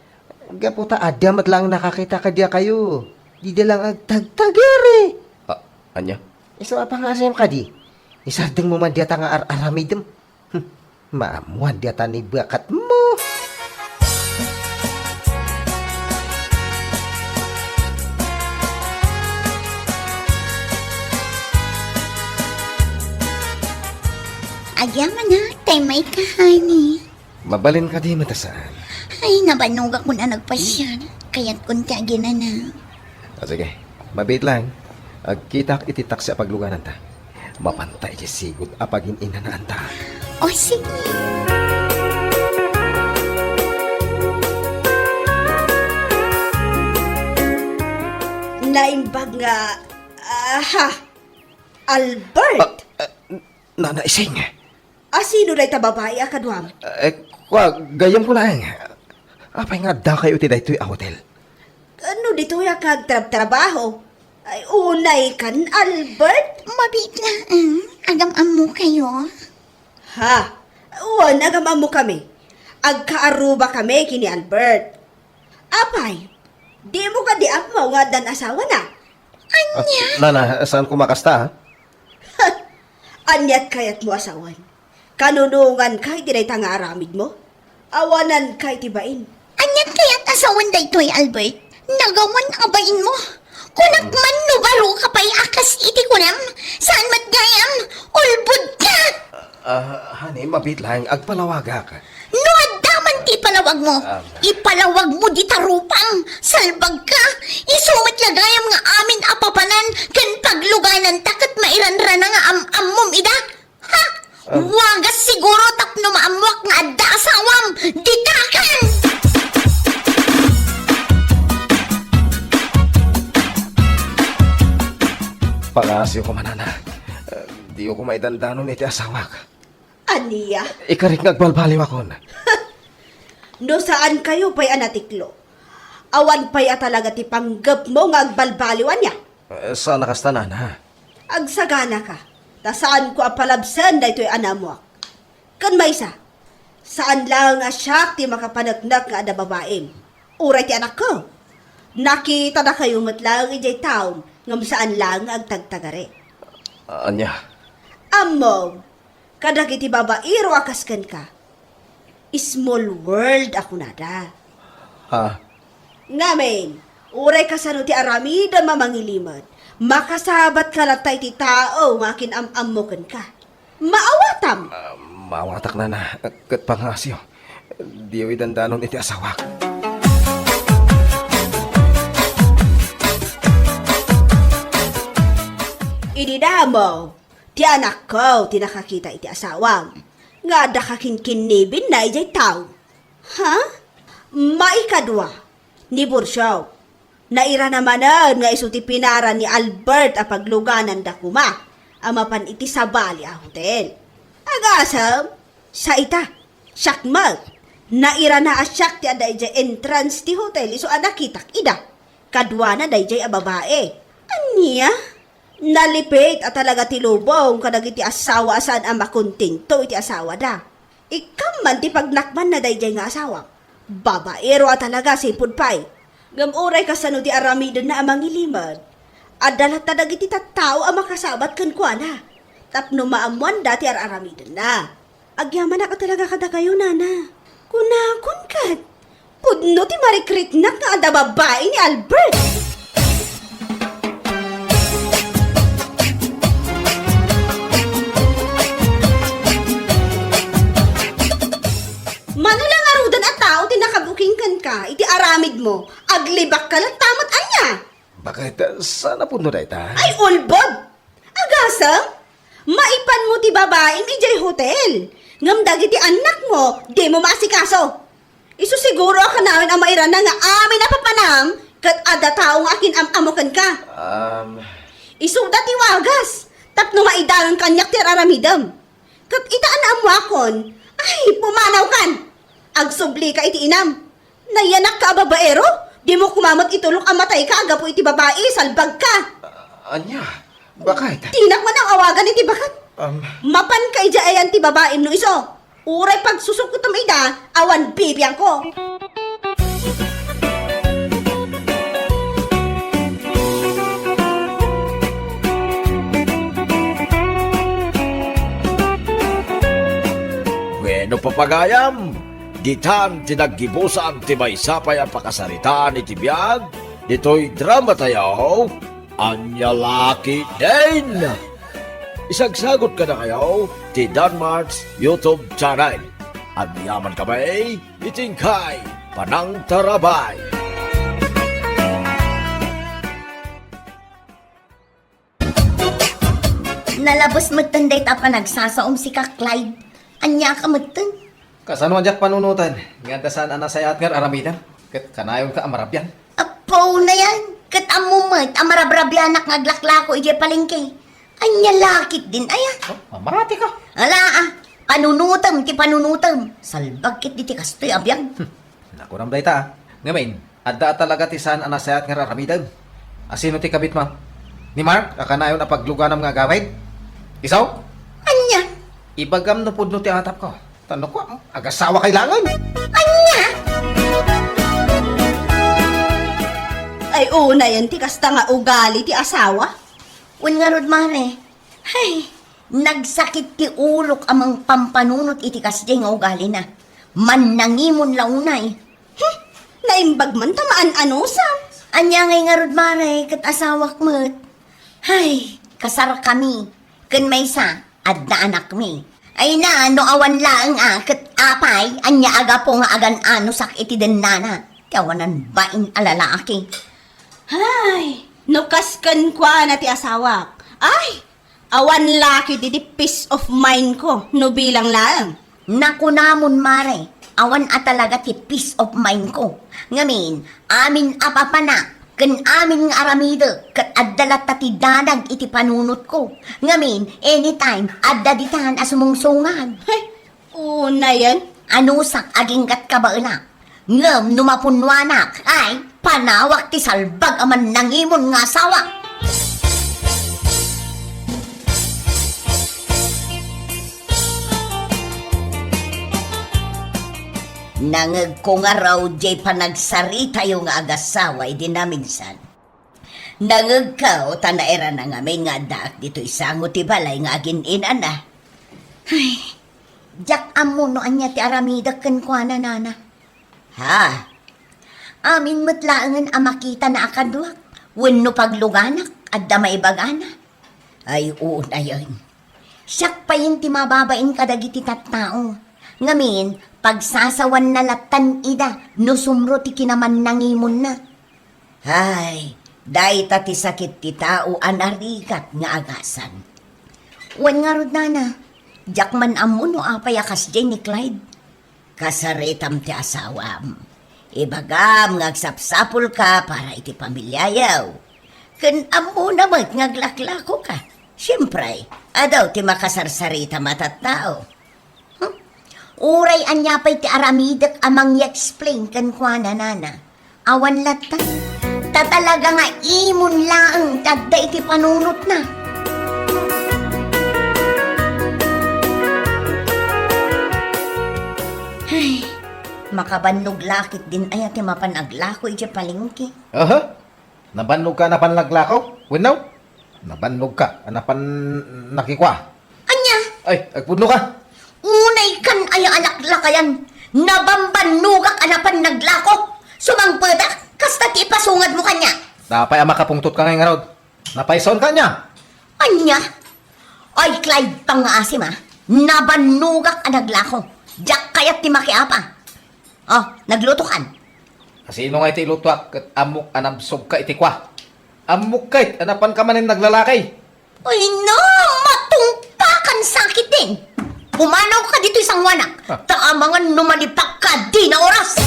Gapu ta adda met laeng nakakita kadiakayo. Dida laeng agtagtagari. Ah, ania? Isu a pangasem kadi? Isardengmo man dayta nga ar-aramidem. Hmm, maammoan dayta ni baketmo. Agyamanak, tay may kahani. Mabalin kadi met a saan? Ay, nabanogakon a nagpasiar. Kayatkon ti aginana. Ah, sige, mabiit laeng. Agkitaak iti taksi a paglugananta. Mapanta iti sigud a pagin-inanaanta. O, sige. Naimbag nga, aha, Albert! Ah, ah, Nana Ising. A sino dayta babai a kaduam? Eh, kua, gayyemko laeng. Apay nga addakayo iti daytoy a hotel? No ditoyak nga agtrabtrabaho, ay, unay kan, Albert? Mabiit laeng, agam-ammokayo. Ha? Wen, agam-ammokami. Agkaarrubakami ken ni Albert. Apay, dimo kadi ammo nga addan asawana? Ania? Ah, Nana, saanko makasta, ha? Aniat kayatmo a sawen? Kanunonganka iti dayta nga aramidmo? Awananka iti bain. Aniat kayat a sawen daytoy, Albert? Nagawan a bainmo? Kunak man no baro ka pay a kas iti kunam, saan met gayam? Ulbodka! Ah, honey, mabiit laeng, agpalawagak. No adda man ti ipalawagmo, ah, ipalawagmo dita rupam, salbagka. Isu met la gayam nga amin a papanan ken paglugananta ket mairanrana nga am-ammom ida. Ha? Ah. Wagas siguro tapno maammoak nga Pangngasiyo koma, nana. Eh, diyo koma idandanon iti asawak. Ania? Ikarik nga agbalbaliwakon. No saan kayo pay a natiklo, awan pay a talaga ti panggepmo nga agbalbaliw, ania? Eh, saan a kasta, nana. Agsaganaka, ta saanko a palabsen daytoy a naammoak. Ken maysa, saan laeng a siak ti makapaneknek nga adda babaim, uray ti anakko. Nakitadakayo met laeng idiay taom ngem saan laeng nga agtagtagari. Ania? Ammom, kadagiti babaero a kas kenka, small world a kunada. Ha? Ngamin, uray kasano ti aramidem a mangilimed, makasabatka latta iti tao nga akin-am-ammo kenka. Maawatam! Ah, maawatak, nana, ket pangngasiyo, diyo idandanon iti asawak. Idi damo, ti anakko ti nakakita iti asawam nga adda kakinkinnibenna idiay tao. Ha? Maikadua, ni Bursiaw. Nairana manen nga isu ti pinaran ni Albert a paglugananda koma a mapan iti sabali a hotel. Agasem, sa ita, siak met. Nairana a siak ti adda idiay entrance ti hotel isu a nakitak ida. Kaduana daydiay a babae. Ania? Nalipit a talaga ti lubong kadagiti asawa a saan a makontento iti asawada. Ikkan man ti pagnakmanna daydiay nga asawa. Babaero a talaga, sipud pay. Ngem uray kasano ti aramidenna a mangilimed, adda latta dagiti tattao a makasabat kenkuana tapno maammoanda ti ar-aramidenna. Agyamanak a talaga kadakayo, nana. Kunakon ket, pudno ti marikriknak nga adda babai ni Albert. Mano la ngaruden a tao ti nakabuking kenka iti aramidmo, aglibakka latta met ania? Bakit? Saan a pudno dayta? Ay, ulbod! Agasem, maipanmo ti babaim idiay hotel, ngem dagiti annakmo, dimo maasikaso. Isu siguro a kanayon a mairana nga amin a papanam ket adda tao nga akin-am-ammo kenka. Um, Isuda ti wagas tapno maidangan kaniak ti ar-aramidem. Ket ita a naammoakon, ay, pumanawkan! Agsublika iti inam. Nayanakka a babaero? Dimo koma met itulok a matayka a gapu iti babai, salbagka! Ania? Bakit? Dinak man awagan iti baket. Um, Mapanka idiay ayan ti babaim no isu. Uray pagsusukkutem ida, awan bibiangko. Wenno, papagayam, ditan ti naggibusan ti maysa pay a pakasaritaan iti biag ditoy dramatayo, Ania La Ketdin. Isagsagut kadakayo ti Danmart's YouTube channel. Agyamankami iti inkay panangtarabay. Nalabes metten dayta a panagsasaom, sika, Clyde. Ania ka metten? Kasano a diak panunoten nga adda saan a nasayaat nga ar-aramidem ket kanayonka a marabian? Apo, nayan, ket ammom met a marabrabianak nga aglaklako idiay palengke. Ania La Ketdin aya? Oh, mamati ka. Ala, ah, panunotem ti panunotem. Salbag ketdi ti kastoy a biag. Hmm. Nakunam dayta, ah. Ngamin, adda a talaga ti saan a nasayaat nga ar-aramidem. Asino ti kabitmo? Ni Mark, a kanayon a pagluganam nga agawid? Isu? Ania? Ibagam no pudno ti atapko. Tano ko, agasawakay laengen. Ania? Ay, unayen ti kasta nga ugali ti asawa. Wen ngarud, mare. Hay, nagsakit ti ulok a mangpampanunot iti kasdiay nga ugalina. Mannangimon la unay. Hmm, naimbag man ta maan-anusam. Ania ngay ngarud, mare, ket asawak met. Hay, kasarkami. Ken maysa, adda anakmi. Ay na, no awan laeng a, ket apay, ania a gapu nga agan-anusak iti dennana? Ti awanan bain a lalaki. Hay, no kas kenkuana ti asawak. Ay, awan la ketdi ti peace of mind ko, no bilang laeng. Nakunamon, mare, awan a talaga ti peace of mind ko. Ngamin, amin a papanak, ken amin nga aramidek, ket Adda latta ti danag iti panunotko. Ngamin, anytime, adda ditan a sumungsungan. Hey, unayen. Anusak, aginggat kabaela. Ngem no mapunnuanak, ay, panawak ti salbag a mannangimon nga asawa. Nangegko ngarud jay panagsaritayo nga agasawa idi naminsan. Nangegko ta nairana ngamin nga addaak ditoy sango ti balay nga agin-inana. Ay, diak ammo no ania ti aramidek kenkuana, nana. Ha? Amin met laengen a makitana a kaduak, wenno pagluganak, adda maibagana. Ay, unayen. Siak payen ti mababain kadagiti tattao. Ngamin, pagsasawanna lattan ida no sumro ti kinamannangimonna. Ay, dayta ti sakit ti tao a narigat nga agasan. Wen ngarud, nana, diak man ammo no apay a kasdiay ni Clyde. Kasaritam ti asawam. Ibagam nga agsapsapulka para iti pamiliayo. Ken ammona met nga aglaklakoka. Siempre, adu ti makasarsaritam a tattao. Hmm? Uray ania pay ti aramidek a mangi-explain kenkuana, nana. Awan latta. Ta talaga nga imon laeng ti adda iti panunotna. Ay, makabannog la ketdin aya ti mapan aglako idiay palengke. Aha? Nabannogka a napan naglako? Wenno? Nabannogka a napan nakikua? Ania? Ay, agpudnoka! Unaykan aya a laklakayan. Nabambannogak a napan naglako. Sumangpetak, kasta ti ipasungadmo kaniak. Apay a makapungtotka ngay ngarud? Napaysaonka ania? Ania? Ay, Clyde, pangngaasim, a. Nabannogak a naglako. Diak kayat ti makiapa. Oh, naglutokan. Asino ngay ti ilutoak ket ammok a nabsogka iti kua? Ammok ket a napanka manen naglalaki. Ay, no, matungpakan sakit din. Pumanawka ditoy sanguanak. Ah. Ta amangan no malipakka, dina oras.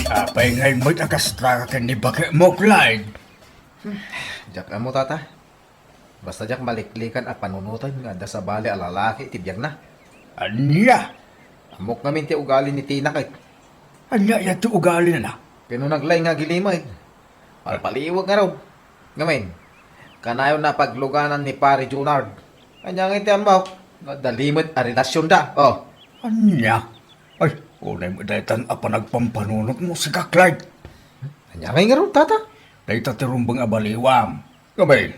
Apay ngay met a kasta ken ni baketmo, Clyde? Diak ammo, tata. Basta diak maliklikan a panunoten nga adda sabali a lalaki iti biagna. Ania? Ammok ngamin ti ugali ni Tina ket. Ania aya ti ugalina? Ken no naglaing nga agilimed, palpaliwek ngarud. Ngamin, kanayonna a pagluganan ni Pare Junard. Ania ngay ti ammok? Nga adda limed a relasionda. Oh. Ania? Ay, unay met daytan a panagpampanunotmo, sika, Clyde. Ania ngay ngarud, tata? Dayta ti rumbeng a baliwam. Ngamin,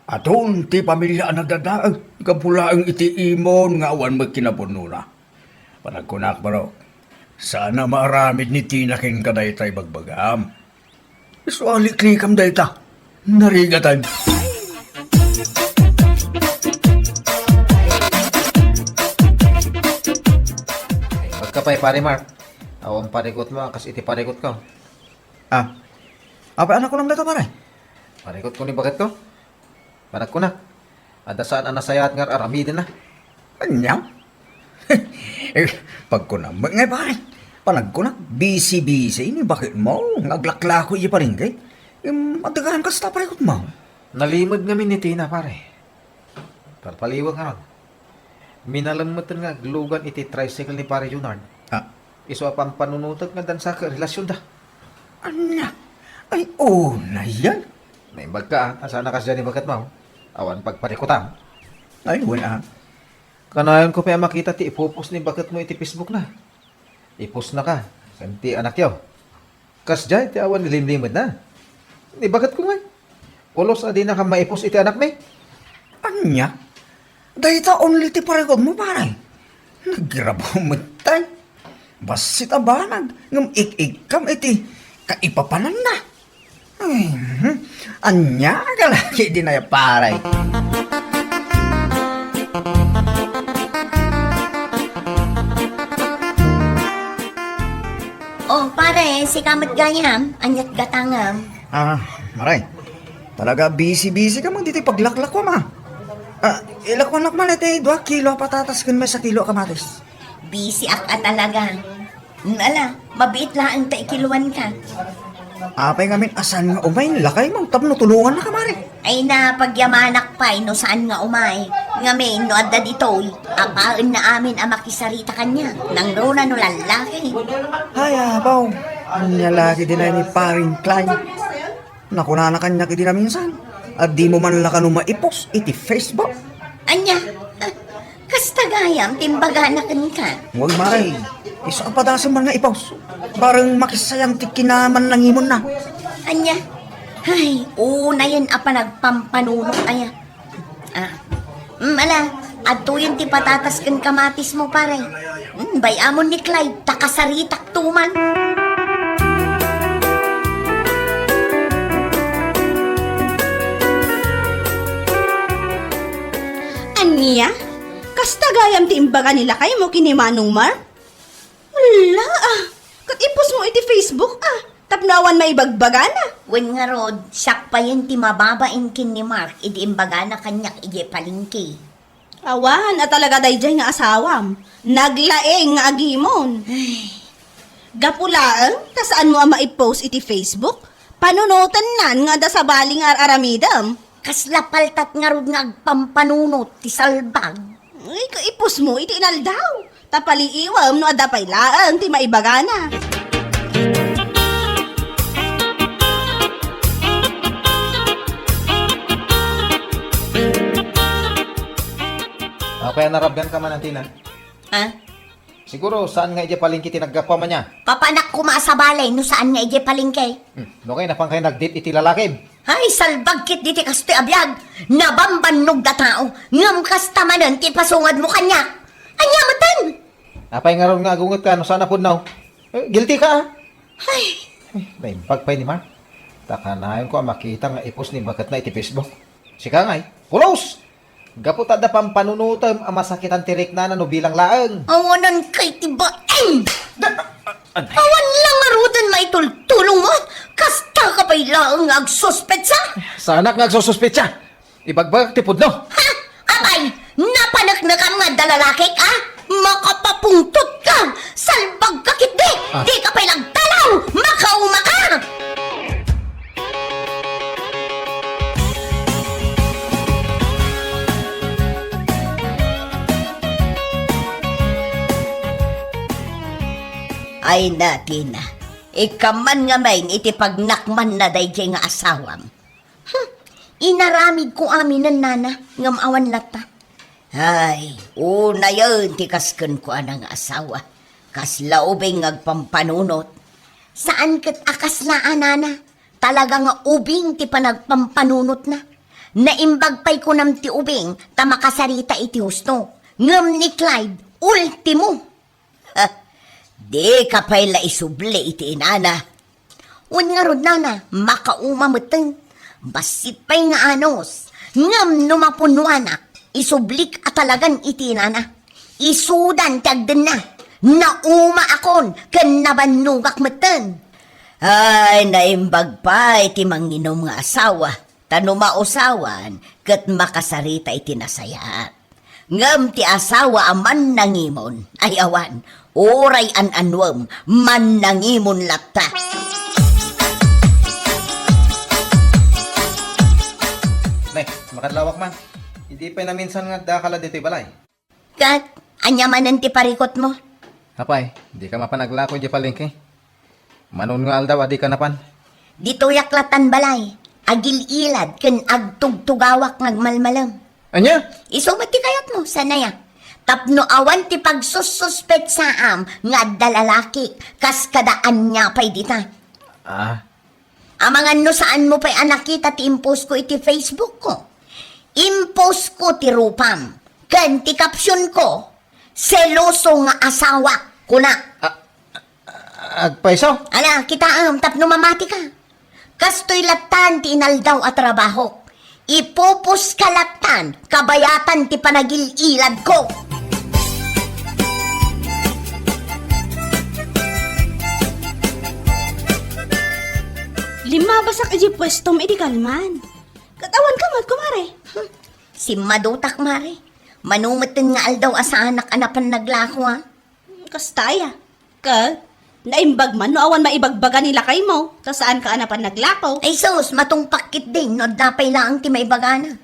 adun ti pamilia a nadadaag gapu laeng iti imon nga awan met kinapudnona. Panagkunak, barok, saan a maaramid ni Tina kenka dayta ibagbagam. Isu a liklikam dayta. Narigatan. Agka pay, Pare Mark. Awan parikutmo a kas iti parikutko. Ah. Apay a kunam dayta, pare? Parikutko ni baketko. Panagkunak, adda saan a nasayaat nga ar-aramidenna. Ania? Eh, pagkunam met ngay, pare. Panagkunak, bisi-bisi ni baketmo nga aglaklako idiay palengke. Em, adda gayam kasta, parikutmo. Nalimed ngamin ni Tina, pare. Palpaliwek ngarud. Minalem metten nga aglugan iti tricycle ni Pare Junard. Ah. Isu a pampanunotek nga addan sa karelasionda. Ania? Ay, unayen. Naimbagka, a, ta saan a kasdiay ni baketmo. Awan pagparikutam. Ay, wen, a. Kanayonko pay a makita ti ipupos ni baketmo iti Facebook na. Ipusnaka, ken ti anakyo. Kasdiay ti awan limlimedna. Ni baketko ngay. Pulos a dinaka maipus iti anakmi. Ania? Dayta only ti parikutmo, pare. Nagrabaw metten. Bassit a banag, ngem ik-ikkam iti kaipapananna. Ay, hmm. Ania a kalaki dinaya, pare? Oh, pare, sika met gayam, aniat gatangem? Ah, pare. Talaga busy-busy ka man ditoy paglaklakuam, a. Ah, ilakuanak man iti dua kilo a patatas ken maysa kilo a kamatis. Busy ak a talaga. Ala, mabiit laeng ta ikiluanka. Apay ngamin a saan nga umay, lakay mo, tapno tulongannaka, Mare? Ay na, pagyamanak pay no saan nga umay. Ngamin, no adda ditoy, apaenna amin a makisarita kaniak. Nangruna no lallaki. Ay, abaw. Ania la ketdin ni Paring Clyde? Nakunana kaniak idi naminsan, a dimo man la kano maipost iti Facebook. Ania? Kasta gayam ti imbagana kenka? Wen, Mare. Isu a padasem man nga ipost. Bareng makisayang ti kinamannangimonna. Ania? Ay, unayen a panagpampanunot aya. Ah. Mm, ala, adtoyen ti patatas ken kamatismo, pare. Mm, bay-amon ni Clyde, ta kasaritakto man. Ania? Kasta gayam ti imbaga ni lakaymo ken ni Manong Mark? Ala, ah, ket ipostmo iti Facebook, ah, tapno awan maibagbagana. Wen ngarud, siak payen ti mababain ken ni Mark idi imbagana kaniak idiay palengke. Awan a talaga daydiay nga asawam. Naglaing nga agimon. Ay. Gapu laeng ta saanmo a maipost iti Facebook, panunotennan nga adda sabali nga ar-aramidem. Kasla paltat ngarud nga agpampanunot ti salbag. Ay, kaipusmo iti inaldaw. Ta paliiwem no adda pay laeng ti maibagana. Apay a narabyan ka man, Antina? Ha? Siguro, saan nga idiay palengke ti naggapuam ania? Papanak koma a sabali no saan nga idiay palengke. Hmm, no kay, napan kay nag-date iti lalakim? Ay, salbag ketdi ti kastoy a biag. Nabambannog da tao. Ngem kasta manen ti ipasungadmo kaniak. Ania metten? Apay ngarud nga agungetka no saan a pudno? Eh, guilty ka, ah. Ay. Eh, naimbag pay ni Mark. Ta kanayon ko a makita nga ipost ni baketna iti Facebook. Sika ngay, pulos! Gapu ta adda pampanunotem a masakitan ti riknana no bilang laeng. Awanan kay ti baeng! Da-, a-, an-, Awan la ngaruden maitultulongmo? Kasta ka pay laeng nga agsuspetsa? Saanak nga agsususpetsa? Ibagbagak ti pudno. Ha? Apay, napaneknekam nga adda lalakik, a? Makapapungtot ka! Salbag ka ketdi! Ah. Di ka pay nagtalaw! Makauma ka! Ay, Natina, ikam man ngamin iti pagnakmanna daydiay nga asawam. Hmm, inaramidko aminen, nana, ngem awan latta. Ay, unayen ti kas kenko a nangaasawa. Kasla ubing nga agpampanunot. Saan ket a kasla a nana. Talaga nga ubing ti panagpampanunotna. Naimbag pay kunam ti ubing ta makasarita iti husto. Ngem ni Clyde, ultimo. Ha, dika pay la isubli iti inana. Wen ngarud, nana, makauma metten. Bassit pay nga anus. Ngem no mapunnoanak, isublik a talagan iti inana. Isudan ti agdenna. Naumaakon ken nabannogak metten. Ay, naimbag pay ti manginom nga asawa. Ta no mausawan, ket makasarita iti nasayaat. Ngem ti asawa a mannangimon, ay awan, uray an-anuem, mannangimon latta. Ne, makadlawak man. Idi pay naminsan nga adda ka la ditoy balay. Ket, ania manen ti parikutmo? Apay, dika mapan aglako idiay palengke? Mano nga aldaw a dika napan? Ditoyak lattan balay, agil-ilad ken agtugtugawak nga agmalmalem. Ania? Isu met ti kayatmo, saan aya? Tapno awan ti pagsussuspetsaam nga adda lalaki kas kada ania pay dita. Ah. Amangan no saanmo pay a nakita ti impost ko iti Facebook ko. Impost ko ti rupam, ken ti caption ko, "Seloso nga asawa," kuna. Ah, agpayso? Ala, kitaem tapno mamati ka. Kastoy lattan ti inaldaw a trabahok. Ipupos ka lattan, kabayatan ti panagil-ilad ko. Limmabasak iti puestom idi kalman. Ket awan ka met, kumare. Hmm. Simmadutak, mare. Mano metten nga aldaw a saanak a napan naglako, a? Kasta aya. Ket, naimbag man no awan maibagbaga ni lakaymo, ta saanka a napan naglako. Ay sus, matungpakon ketdin no adda pay laeng ti maibagana.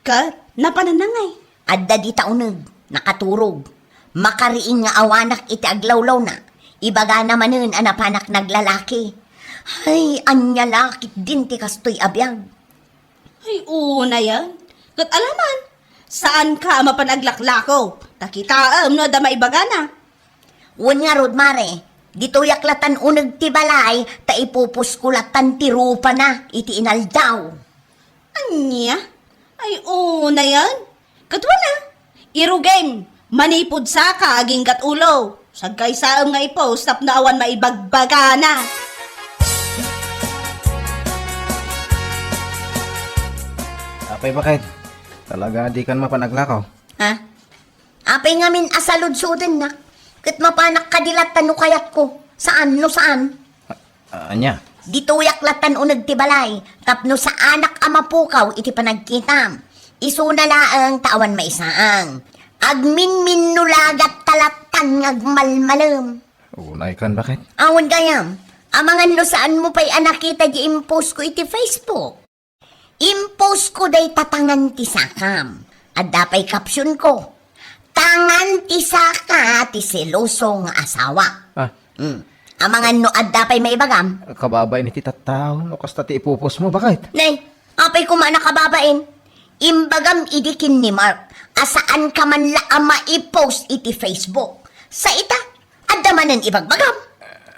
Ket, napananna ngay? Adda dita uneg, nakaturog. Makariing nga awanak iti aglawlawna. Ibagana manen a napanak naglalaki. Ay, ania la ketdin ti kastoy a biag? Ay, unayen. Ket alaman, saanka a mapan aglaklako. Ta kitaem no adda maibagana. Wen ngarud, mare, ditoyak latan uneg ti balay, ta ipuposko latan ti rupana iti inaldaw. Ania? Ay, unayen. Ket wen a, irugim, manipud saka aginggat ulo. Sagkaysaem nga i-post tapno awan maibagbagana. Apay, bakit? Talaga, di kan mapan aglako? Ha? Apay ngamin a saludsodennak, ket mapanak kadi latta no kayatko. Saan no saan? A-, ania? Ditoyak latan uneg ti balay, tapno saanak a mapukaw iti panagkitam. Isuna laeng ta awan maisaang. Agminminno la gatta latan nga agmalmalem. Unay kan, bakit? Awan gayam. Amangan no saanmo pay a nakita di impost ko iti Facebook. Impost ko dayta tangan ti sakam. Adda pay caption ko, "Tangan ti saka ti seloso nga asawa." Ah. Hmm. Amangan no adda pay maibagam? Kababain iti tattao, no kasta ti ipopost mo, bakit? Nay, apay koma nakababain? Imbagam idi ken ni Mark, a saanka man la a maipost iti Facebook. Sa ita, adda manen ibagbagam.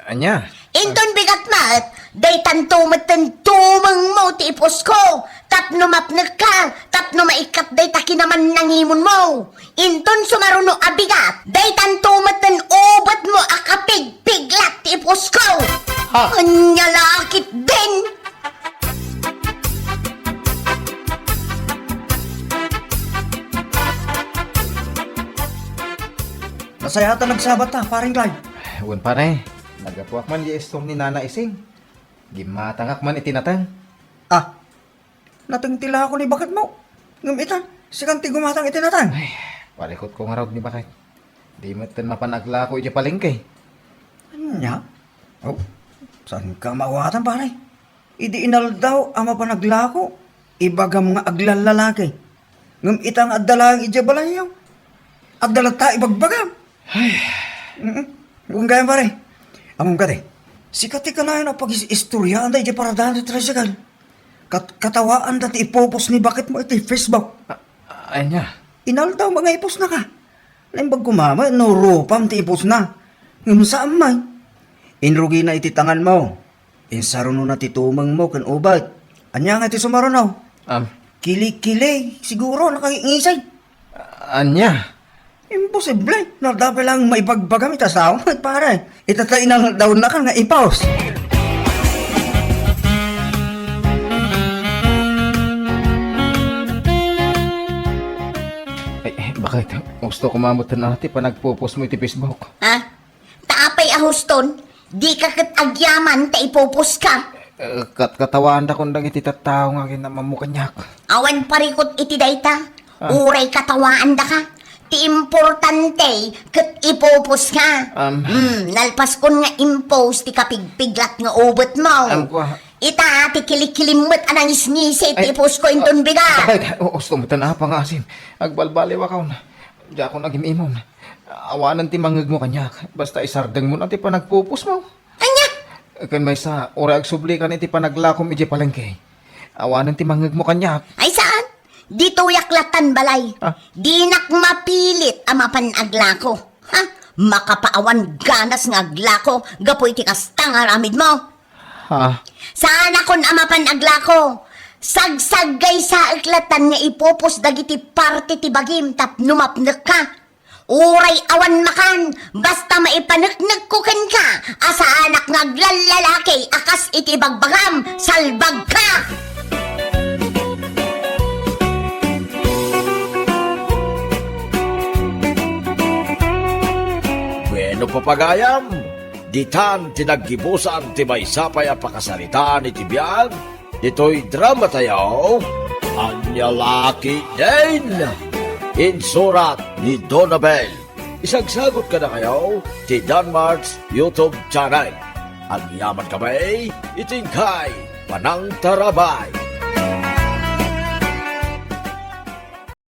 Ania? Inton bigat met, daytanto metten tumengmo ti ipost ko, tapno mapnekka, tapno maikkat dayta kinamannangimonmo. Inton sumaruno a bigat, daytanto metten ubetmo a kapigpiglat ti ipost ko. Ha? Ania la ketdin? Nasayaat a nagsabat ta, Pareng Clyde. Wen, pare, naggapuak man di istor ni Nana Ising. Gimmatangak man iti nateng. Ah, nateng ti lako ni baketmo. Ngem ita, sikan ti gumatang iti nateng. Ay, parikutko ngarud ni baket. Di metten mapan aglako idiay palengke. Ania? Oh, saanka maawatan, pare? Idi inaldaw a mapan aglako, ibagam nga aglallalaki. Ngem ita nga adda laeng idiay balayyo, adda latta ibagbagam. Ay. Mm-mm. Wen gayam, pare. Ammom kadi, sika ti kanayon a pagis-istoryaanda idiay paradanan ti tricycle. Kat-, katawaanda ti ipopost ni baketmo iti Facebook. A-, ania? Inaldaw nga ipostnaka. Naimbag koma met no rupam ti ipostna. Ngem saan man. Inrugina iti tanganmo. Insarunona ti tumengmo ken ubet. Ania nga ti sumaruno? Am. Kili-kili, siguro, nakangisay. Ania? Imposible. Nadapay lang maibagbagam iti asawa, pare. Ita ta inaldawnaka nga ipost. Ay, ay, bakit? Gusto ko mamutan ati pa nagpo-post mo iti Facebook. Ha? Ta apay a huston, dika ket agyaman ta ipopost ka. Eh, kat-, katawaandakon dagiti tattao nga aginamammo kaniak. Awan parikut iti dayta. Ah. Uray katawaandaka. Ti importante, ket ipopost ka. Um. Hmm, nalpaskon nga impost ti kapigpiglat nga ubetmo. Um, kua. Ita, ti kilikilimmet a nangisngisi ti ipost ko inton bigat. Ay, ay, o-, usto met a pangaasim. Agbalbaliwakon. Diakon agim-imon. Awanen ti mangngegmo kaniak. Basta isardengmon ti panagpo-post mo. Ania? Ken maysa, uray agsublikan iti panaglakom idiay palengke. Awanen ti mangngegmo kaniak. Ay saan? Ditoyak latan balay. Ah. Dinak mapilit a mapan aglako. Ha? Makapaawan ganas nga aglako gapu iti kasta nga aramidmo. Ha? Saanakon a mapan aglako. Sagsaggaysaek latan nga ipopost dagiti parte ti bagim tapno mapnekka. Uray awan makan, basta maipaneknekko kenka a saanak nga aglallalaki a kas iti ibagbagam, salbagka! Bueno, papagayam, ditan ti naggibusan ti maysa pay a pakasaritaan iti biag, ditoy drama tayo, Ania La Ketdin! Insurat ni Donabel Isagsagut kadakayo ti Danmart's YouTube channel. Agyamankami iti inkay panangtarabay.